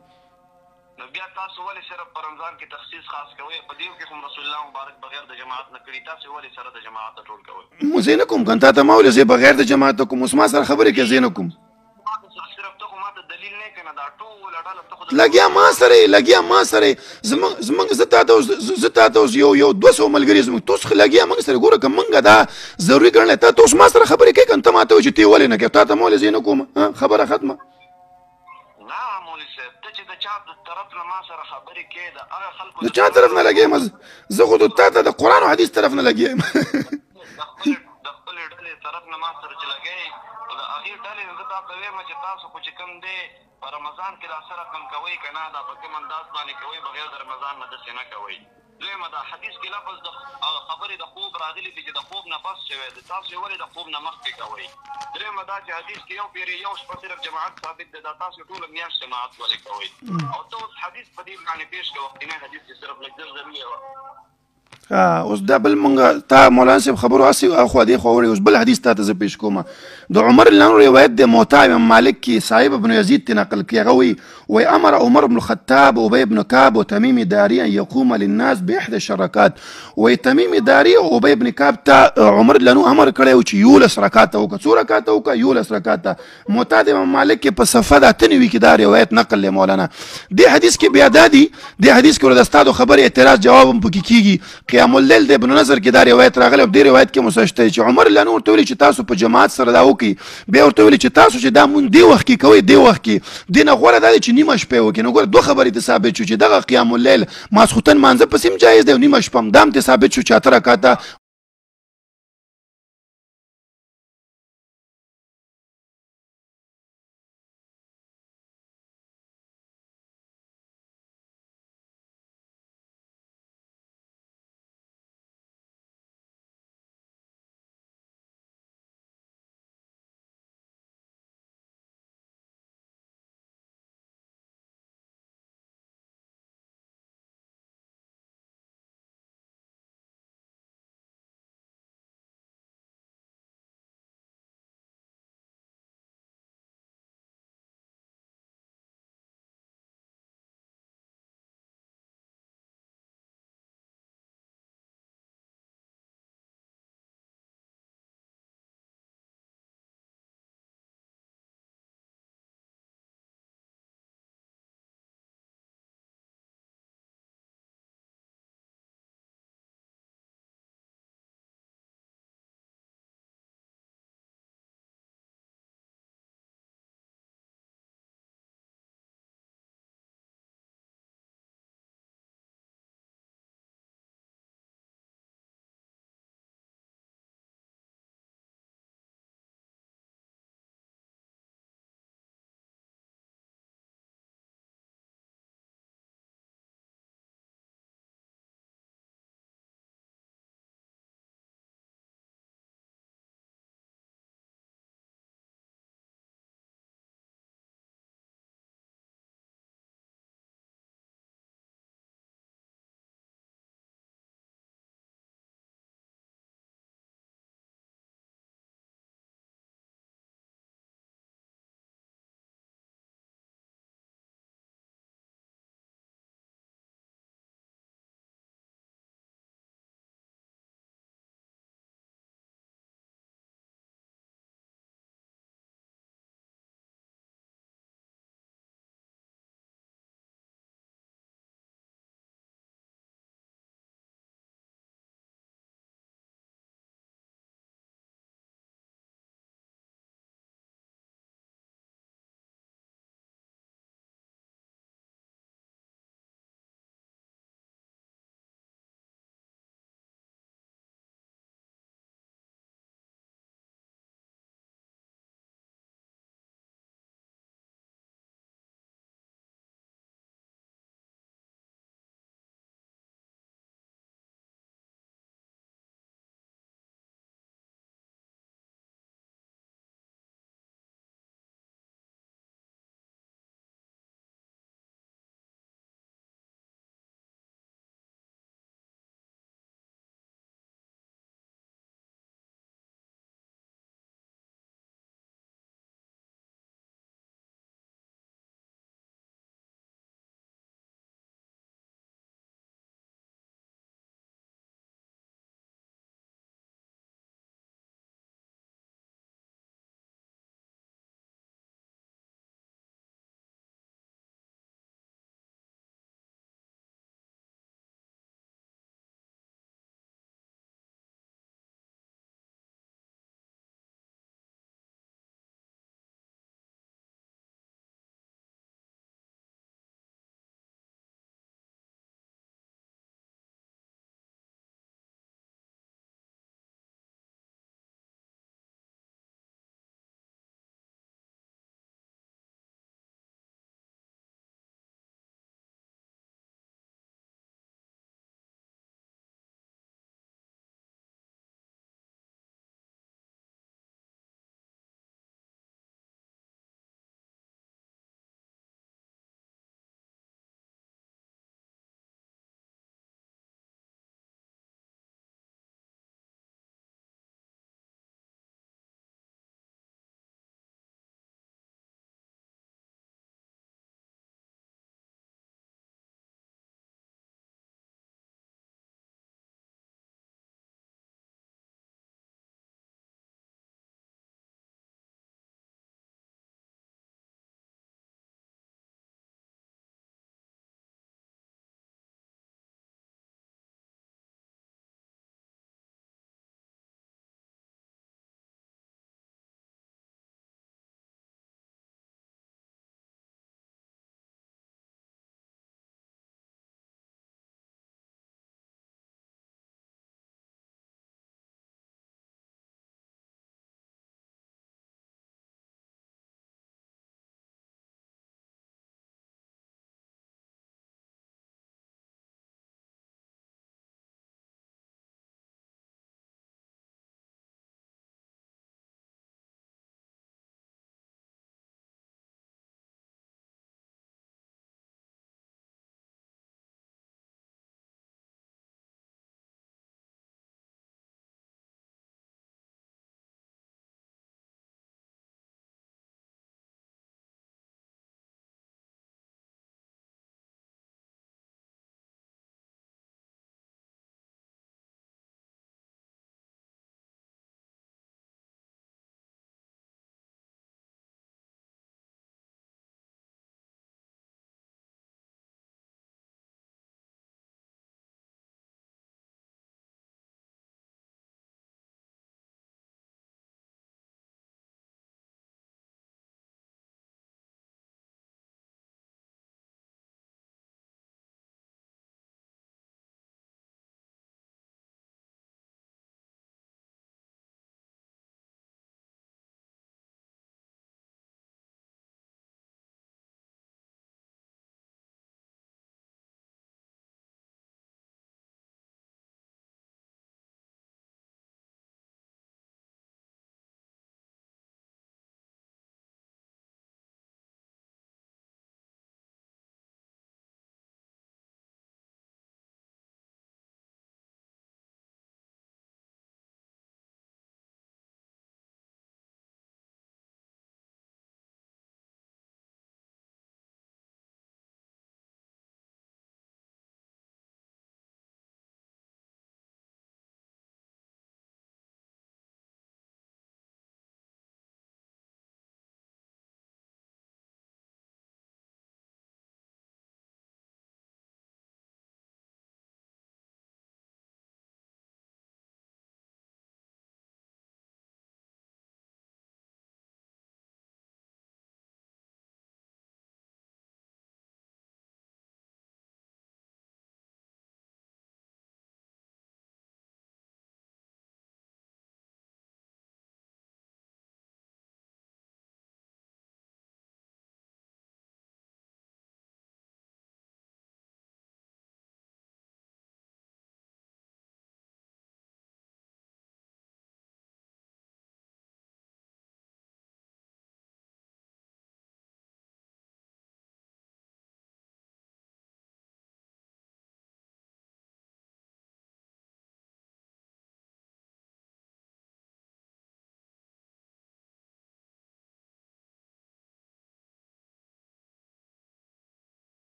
نو بیا تاسو ولې صرف په رمضان کې تخصیص خاص کوئ؟ په دې کې هم رسول الله مبارک بغیر د جماعت نه کړي، تاسو ولې سره د جماعت ټول کوئ؟ مو زه نه کوم، کنه تا ته ما ویل زه بغیر د جماعت کوم، اوس ما سره خبرې کوې زه نه کوم. صرف ته خو ما ته دلیل نه کنه، دا ټول ډله ته خو لګیا ما سره، لګیا ما سره. زمونږ زه تا ته اوس یو 200 ملګري زمونږ توس لګیا موږ سره. ګوره که مونږ دا ضروري ګڼلی، ته اوس ما سره خبرې کوې که ته ما ته وایې چې ته ولې نه کوې؟ تا ته مې ولې زه نه کوم؟ خبره ختمه. نه مولوي صاحب، ته چې د چا د طرف نه ما سره خبرې کوې، د هغه خلکو د چا طرف نه لګیا یم؟ زه خو تا ته د قرآن او حدیث طرف نه لګیا یم. د خپلې ډلې طرف نه ما سره چې لګی، نو د هغې ډلې زه تا ته وایم چې تاسو خو چې کوم دی په رمضان کې دا څه رقم کوئ که نه، دا په کوم انداز باندې کوئ، بغیر د رمضان نه داسې نه کوئ. دویمه، دا حدیث کې لفظ د خبرې د خوب راغلي دي چې د خوب نه پس شوی دی، تاسو یې ولې د خوب نه مخکې کوئ؟ درېیمه دا چې حدیث کې یو پېرې یو شپه صرف جماعت ثابت دی، دا تاسو ټوله میاشت جماعت ولې کوئ؟ او ته اوس حدیث په دې باندې پېښ کړه، وختینی حدیث چې صرف لږ ضروري وه. اوس دا بل مونږ تا مولانا صاحب خبرو هسې اخوا دې خوا وړي. اوس بل حدیث تا ته زه پېښ کوم، د عمر الله روایت د موطا امام مالک کې صاحب ابن یزید ته نقل کړي. هغه وایي امر عمر بن الخطاب ابي بن كعب وتميم داري ان يقوم للناس باحدى الركعات. وایي تمیم داري او ابي بن كعب ته عمر لنو امر کړی و چې 11 رکعاته وکړه. څو رکعاته وکړه؟ 11 رکعاته. موطا د امام مالک کې په صفحه د 98 کې دا روایت نقل دی مولانا. دې حدیث کې بیا دا دي، دې حدیث کې د استادو خبرې اعتراض جواب هم پکې کېږي. قیام الليل د ابن نظر کې دا روایت راغلی، په دې روایت کې مسشته چې عمر لنو ورته ویلي چې تاسو په جماعت سره دا وکړئ. بیا ورته ویلي چې تاسو چې دا مونږ دې وخت کې کوئ، دې وخت کې دې نه غوره دا دی چې نیمه شپه وکړئ. نو ګوره دوه خبرې ته ثابت شو چې دغه قیام الليل ماسخوتن مانځه پسې هم جایز دی او نیمه شپه هم، دا هم ته ثابت شو چې 8 رکعته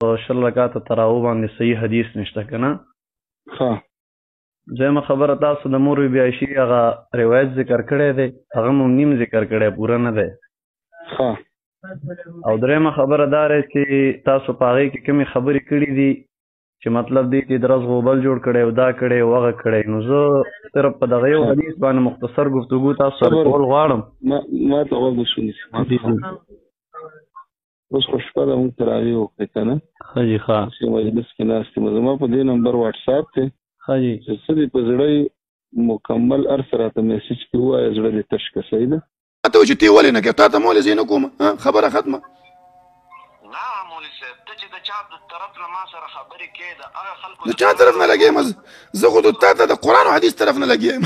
په 20 رکعاته تراو باندې صحیح حدیث نشته کنه؟ ښه. دویمه خبره، تاسو د مور بی عایشې هغه روایت ذکر کړی دی، هغه مو نیم ذکر کړی، پوره نه دی. ښه. او درېیمه خبره دا دی چې تاسو په هغې کې کومې خبرې کړې دي چې مطلب دی چې درز غوبل جوړ کړی او دا کړی او هغه کړی، نو زه صرف په دغه یو حدیث باندې مختصر ګفتګو تاسو سره کول غواړم. ما ته غوږ ونیسه. اوس خو شپه ده، موږ تراویح وکړې که نه؟ ښه جي، ښه. اوس یو مجلس کې ناست یم. زما په دې نمبر واټساپ دی، ښه جي، چې څه دې په زړه مکمل هر څه راته میسج کې ووایه، زړه دې تش که، صحیح ده؟ ته چې تی ولې نه کوې؟ تا ته مولې زه نه کوم، خبره ختمه. نه مولوي صاحب، ته چې د چا د طرف نه ما سره خبرې کوې، د هغه خلکو د چا طرف نه لګېم؟ زه خو تا ته د قرآن او حدیث طرف نه لګېم.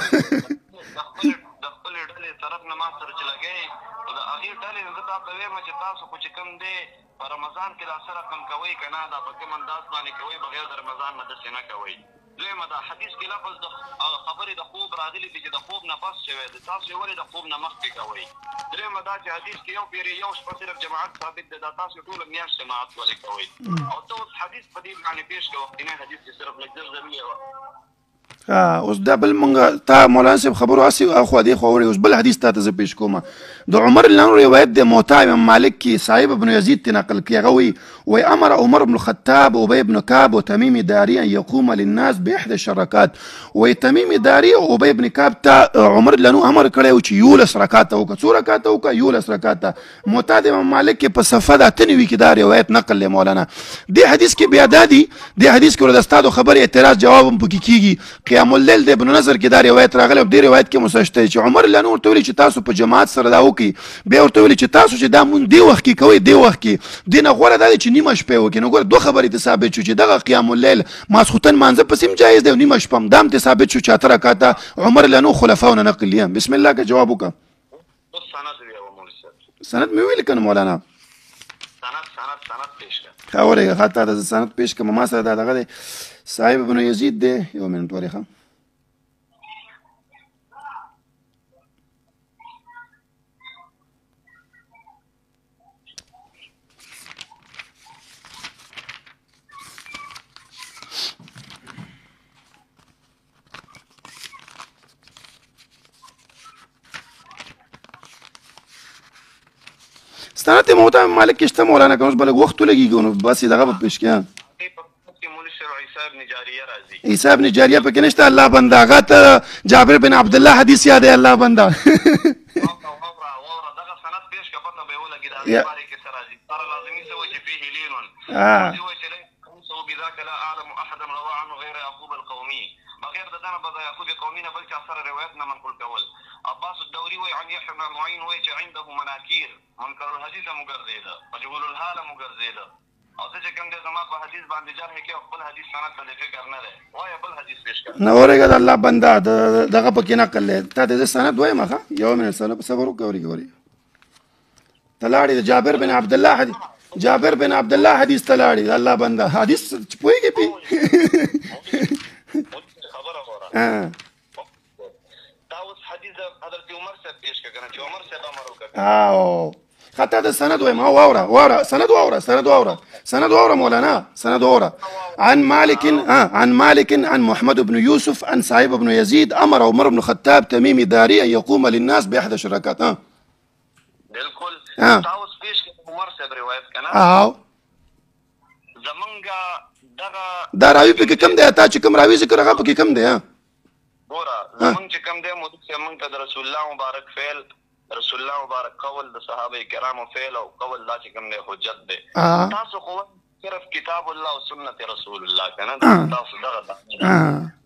د خپلې ډلې طرف نه ما سره چې لګې، نو د هغې ډلې زه تا ته وایم چې تاسو خو چې کوم دی په رمضان کې دا څه رقم کوئ که نه، دا په کوم انداز باندې کوئ، بغیر د رمضان نه داسې نه کوئ. دویمه دا حدیث کې لفظ د خبرې د خوب راغلي دي چې د خوب نه پس شوی دی، تاسو یې ولې د خوب نه مخکې کوئ؟ درېیمه دا چې حدیث کې یو پېرې یو شپه صرف جماعت ثابت دی، دا تاسو ټوله میاشت جماعت ولې کوئ؟ او ته اوس حدیث په دې باندې پېښ کړه، وختینی حدیث چې صرف لږ ضروري وه. اوس دا بل مونږ تا مولانا صاحب خبرو هسې اخوا دې خوا وړي. اوس بل حدیث تا ته زه پېښ کوم، د عمر لنو روایت د موطا امام مالک کې صاحب ابن یزید ته نقل کړي، هغه وایي امر عمر بن الخطاب ابي بن كعب وتميم داري ان يقوم للناس باحدى الركعات. وایي تمیم داري او ابي بن كعب ته عمر لنو امر کړی و چې 11 رکعاته وکړه. څو رکعاته وکړه؟ 11 رکعاته. موطا د امام مالک کې په صفحه د 98 کې دا روایت نقل دی مولانا. دې حدیث کې بیا دا دي، دې حدیث کې د استادو خبرې اعتراض جواب هم پکې کېږي. قیام الليل د ابن نظر کې دا روایت راغلی، په دې روایت کې مسشته چې عمر لنو ورته ویلي چې تاسو په جماعت سره دا وکړئ، بیا ورته ویلي چې تاسو چې دا مونږ دې وخت کې کوئ، دې وخت کې دې نه غوره دا دی چې نیمه شپه وکړئ. نو ګوره دوه خبرې ته ثابت شو چې دغه قیام الليل ماسخوتن مانځه پسې هم جایز دی او نیمه شپه هم، دا هم ته ثابت شو چې 8 رکعاته عمر لنو خلفاو نه نقل دي. بسم الله که جواب وکړه. سند مې ویل که نه مولانا؟ سند پېښ کړه. ښه ورېږه، ښه تا ته زه سند پېښ کړم. ما سره دا دغه دی، صاحب ابن یزید دی. یو منټ ورېښه. سند موطا مالک کې شته مولانا، که اوس به لږ وخت ولګېږي نو بس یې دغه به پېښ کړي. عیسی ابن جاریه پکې نشته. الله بنده، هغه ته جابر بن عبدالله حدیث یاد دی. الله بنده عباس الدوري وایي عن یحیی بن معین وایي چې عنده مناکیر، منکر الحدیث هم وګرځېده، مجهول الحال هم وګرځېده. او ته چې کوم دی زما په حدیث باندې جرح کوې او خپل حدیث سند ته دې فکر نه دی، وایه بل حدیث پېښ کړه. نه ورېږه د الله بنده، دغه پکې نقل دی. تا ته زه سند وایم. ښه یو منټ سند صبر وکړه. ورېږه ورېږه، ته لاړې د جابر بن عبدالله حدیث، جابر بن عبدالله حدیث ته لاړې. د الله بنده حدیث چې پوهېږې پې؟ خبره وره. تا اوس حدیث حضرت عمر صاحب پېښ کړه که نه، چې عمر صاحب امر وکړ. حتی د سند وایم. واوره واوره، سند واوره، سند واوره، سند واوره مولانا، سند واوره. عن مالك عن مالك عن محمد بن يوسف عن صاحب بن يزيد امر عمر بن الخطاب تميم داري ان يقوم للناس باحدى الركعات. بالکل. تا اوس پېښ کړه عمر صاحب روایت که نه؟ زمونږ دغه دا راوي پکې کم دی؟ تا چې کوم راوي ذکر هغه پکې کم دی؟ ګوره زمونږ چې کوم دی مولوي صاحب، مونږ ته د رسول الله مبارک فعل، رسول الله مبارک قول، د صحابه کرامو فعل او قول، دا چې کوم دی حجت دی. تاسو خو صرف کتاب الله او سنت رسول الله که نه، تاسو دغه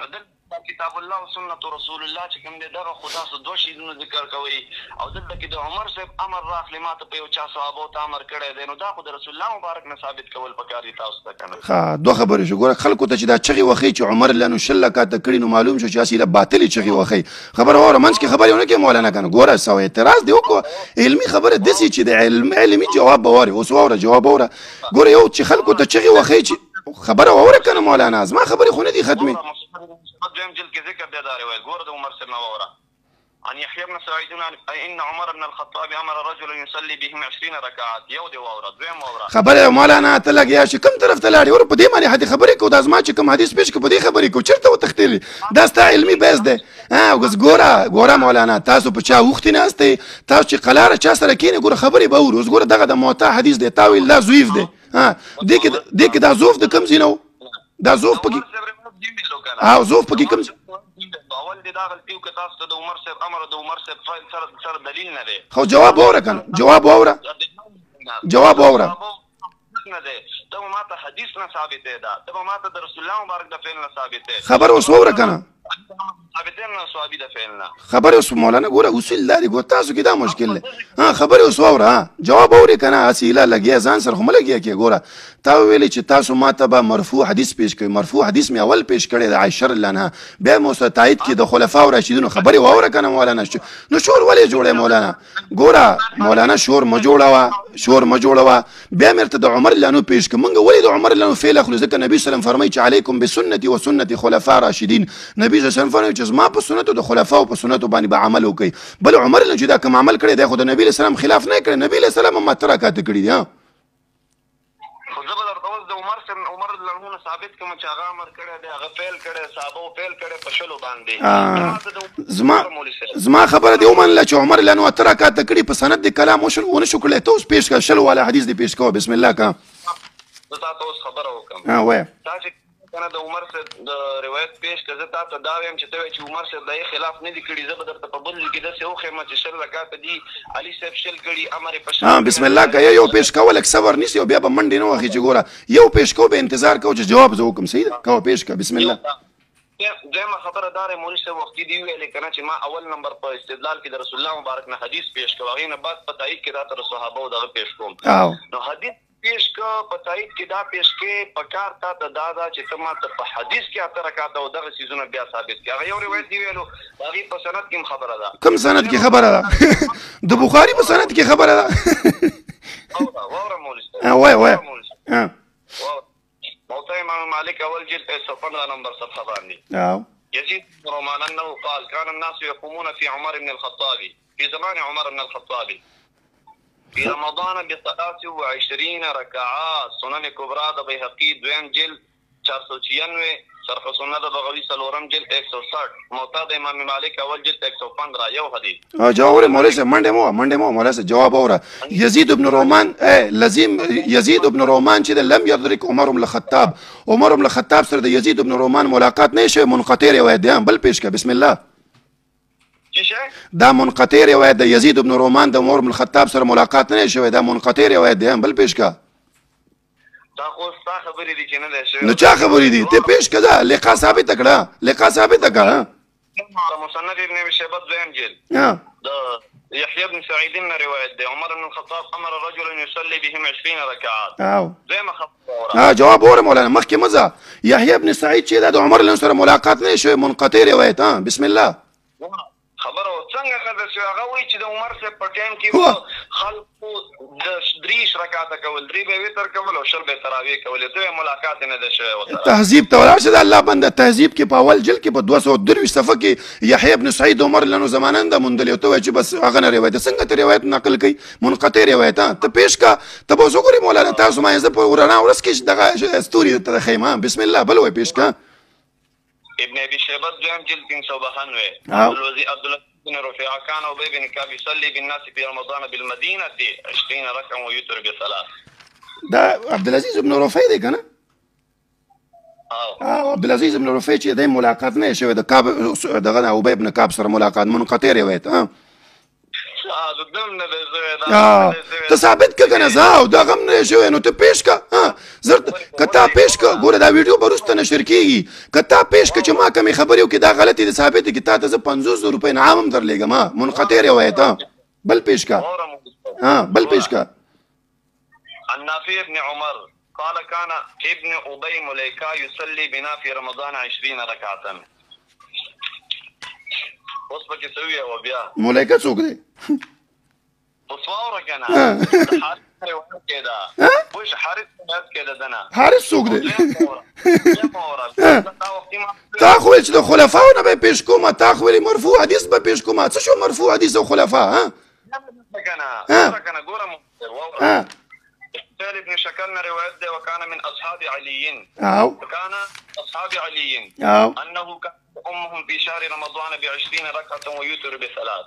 دلته کتاب الله او سنت رسول الله چې کوم دی دغه خو تاسو دوه شیزونه ذکر کوئ. او دلته کې د عمر صاحب امر راخلي، ما ته په یو چا صحابو ته امر کړی دی، نو دا خو د رسول الله مبارک نه ثابت کول پکار دي تاسو ته که نه؟ ښه دوه خبرې شو. ګوره خلکو ته چې دا چغې وښیي چې عمر له نو 20 رکعاته کړي، نو معلوم شو چې هسې له باطلې چغې وښیي. خبره واوره، منځ کې خبرې ونه کړې مولانا که نه. ګوره څه اعتراض دې وکړو، علمي خبره داسې چې د علمي جواب به واري. اوس واوره جواب واوره. ګوره یو چې خلکو ته چغې وښیي چې خبره واوره که نه مولانا، زما خبرې خو نه دي ختمې. دویم جلد کې ذکر دی دا روایت. ګوره د عمر صاحب نه واوره. عن يحيى بن سعيد ان عمر بن الخطاب امر رجلا يصلي بهم 20 ركعات. یو دی واوره، دویم واوره. خبره مولانا ته لګیا چې کوم طرف ته لاړې؟ ور په دې باندې حدیث خبرې کو، دا زما چې کوم حدیث پیش کو په دې خبرې کو، چېرته وتښتېدلې؟ دا ستا علمي بحث دی. ها اوس ګوره ګوره مولانا، تاسو په چا اوښتي ناست یئ؟ تاسو چې قلاره چا سره کښېنئ ګوره خبرې به اورو. اوس ګوره دغه د موطا حدیث دی، تا ویل دا ضعیف دی. ها دې کې دا ضعف د کوم ځای نه و؟ دا ضعف پکې او ضعف پکې کوم اول دې دا غلطي وکړه، تاسو ته د عمر صاحب امر د عمر صاحب فعل سره دلیل نه دی. خو جواب واوره کنه، جواب واوره، جواب واوره. نه دی، ته به ماته حدیث نه ثابتې ده، ته به ماته د رسول الله مبارک د فعل نه ثابتې. خبر اوس واوره کنه، ثابتې نه صحابي د فعل نه. خبر اوس مولانا ګوره اصول دا دی، ګوره تاسو کې دا مشکل دی. ها خبر اوس واوره، ها جواب اورې کنه، هسې ایله لګیا ځان سره خو مه لګیا کېږه. ګوره تا ویلې چې تاسو ماته به مرفوع حدیث پیش کړئ، مرفوع حدیث مې اول پیش کړی د عایشه رضی الله عنها، بیا مې ورسره تایید کړي د خلفاو راشدینو. خبرې واوره کنه مولانا. نو شور ولې جوړې مولانا؟ ګوره مولانا شور مه جوړوه، شور مه جوړوه. بیا مې ورته د عمر رضی الله عنه پیش کړ. موږ ولې د عمر رضی الله عنه فعل اخلو؟ ځکه نبي صلی الله علیه وسلم فرمایي چې علیکم بسنتي وسنت خلفا راشدین. نبی صلی الله علیه وسلم فرمایي چې زما په سنتو د خلفاو په سنتو باندې به عمل وکړئ. بل عمر رضی الله چې دا کوم عمل کړی دی خو د نبي علیه السلام خلاف نه کړی، نبي علیه السلام هم اته رکعته کړي دي. ها خو زه به درته اوس د عمر صاحب عمر رضی الله عنه ثابت کړم چې هغه امر کړی دی، هغه فعل کړی، صحابه فعل کړی په شلو باندې. زما خبره دې ومنله چې عمر رضی الله عنه اته رکعته کړي، په سند دې کلام ونه شو کړلی. ته اوس پیش کړه شلو والا حدیث دې پیش کوه. بسم الله که زه تا ته اوس خبره وکړم. ها وایه. تا چې کنه د عمر صاحب د روایت پیش کړه، زه تا ته دا وایم چې ته وایې چې عمر صاحب د یې خلاف نه دي کړي، زه به درته په بل ځای کې داسې وښیم چې 20 رکعته دي، علي صاحب 20 کړي، امر یې په 20. ها بسم الله که یو پیش کوه، لږ صبر نیسي او بیا به منډې نه وهي چې ګوره یو پیش کوه، به انتظار کوه چې جواب زه وکړم. صحیح ده، کوه پیش کړه. بسم الله. دویمه خبره دا دی مولوي صاحب وختي دې وویلې که نه چې ما اول نمبر په استدلال کې د رسول الله مبارک نه حدیث پیش کړ، هغې نه بعد په تایید کې راته د صحابو دغه پیش کوم. نو حدیث پیش که په تایید کې دا پیش کې په کار تا ته دا ده چې ته ماته په حدیث کې اته رکعته او دغه څیزونه بیا ثابت کړې. هغه یو روایت دی ویلو، د هغې په سند کې هم خبره ده. کوم سند کې خبره ده؟ د بخاري په سند کې خبره ده. واوره واوره مولوي صاحب. وایه وایه. موطا امام مالک اول جلد 115 نمبر صفحه باندې. يزيد بن رومان انه قال كان الناس يقومون في عمر بن الخطاب في زمان عمر بن الخطاب في رمضان ب23 ركعات. سنن کبرا د بیهقي دویم جلد 496، شرح سنت د بغوي څلورم جلد 160، موطا د امام مالک اول جلد 115. یو حدیث. جواب اوره مولوي صاحب، منډه مو منډه مو مولوي صاحب جواب اوره. یزید بن رومان لزیم یزید بن رومان چې لم یدرک عمر بن الخطاب، عمر بن الخطاب سره د یزید بن رومان ملاقات نه شوی، منقطع روایت دی. بل پیش کړه. بسم الله. دا منقطع روایت د یزید بن رومان د عمر بن الخطاب سره ملاقات نه شوی، دا منقطع روایت دی. بل پیش کړه. دا خو ستا خبرې دي چې نه دی شوی. نو چا خبرې دي؟ ته پیش کړه، لقا ثابته کړه، لقا ثابته کړه. مصنف ابن ابي شيبه دویم جلد د يحيى بن سعيد نه روایت دی، عمر بن الخطاب امر رجلا يصلي بهم 20 ركعات. دویمه خبره. جواب اوره مولانا، مخکې مه ځه. یحیی بن سعید چې دا د عمر له سره ملاقات نه شوی، منقطع روایت. بسم الله. خبره څنګه کده چې هغه وایي چې د عمر صاحب په ټایم کې خلکو د 30 رکعاته کول، 3 به وتر کول او 20 به تراویح کول، ته ملاقات نه ده شوی ورسره. تهذیب ته ولاړ شه د الله بنده. تهذیب کې په اول جلد کې په 223 صفحه کې یحیی بن سعید عمر لنو زمانه نه موندلی، ته وایې چې بس هغه نه روایت څنګه ته روایت نقل کوي؟ منقطع روایت ته پیش کا. ته به اوس وګورې مولانا، تاسو ما زه په رڼا ورځ کې دغه ستوري درته ښیم. بسم الله. بل وایي پیش کا. ابن ابي شيبه دویم جلد 392، عبد الله بن رفيعة كان أبي بن كعب يصلي بالناس في رمضان بالمدينة 20 ركعة ويوتر بثلاث. ده عبد العزيز بن رفيع دی کنه؟ عبد العزيز بن رفيع چې د ملاقات نه شوی د کعب دغه ابي بن كعب سره ملاقات، منقطع روایت. ته ثابت که کنه، ځه او دا غم نه شوی نو ته پیش که. زر که تا پیش که، ګوره دا ویډیو به وروسته نشر کېږي، که تا پیش که چې ما کومې خبرې وکړې دا غلطې دي ثابتې کړي، تا ته زه 50,000 روپۍ انعام هم درلېږم. منقطع روایت. بل پیش که. بل پیش که. عن نافع بن عمر قال كان ابن أبي مليكة يصلي بنا في رمضان 20 ركعة. اوس پکې څه وي او بیا ملایکه څوک دی؟ اوس واوره که نه، کېده پوه شو، حارث روایت کېده دنه. حارث څوک دی؟ تا خو ویل چې د خلفاو نه به پیش کوم، تا خو ویلې مرفوع حدیث به پیش کوم، څه شو مرفوع حدیث او خلفا؟ ها کنه کنه ګوره، سهل بن شكلنا روایت ده، وكان من اصحاب علي، او وكان اصحاب علي او انه كان امهم في شهر رمضان ب20 ركعه ويوتر بثلاث.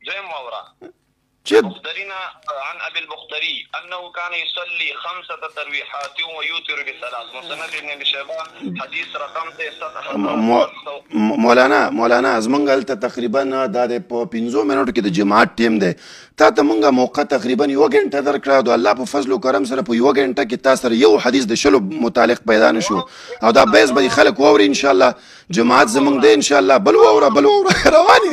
زي ما ورا چې بخترينا عن ابي البختري انه كان يصلي 5 ترويحات ويوتر بثلاث، مصنف ابن ابي شيبه حديث رقم 7. مولانا زمونږ هلته تقریبا دا د په 5 منټو کې د جماعت ټیم دی، تا ته مونږه موقع تقریبا یوه ګنټه درکړه، د الله په فضل او کرم سره په یوه ګنټه کې تا سره یو حدیث د شلو متعلق پیدا نه شو، او دا بحث به خلک واوري ان شاء الله. جماعت زمونږ دی ان شاء الله. بل واوره، بل واوره، روان.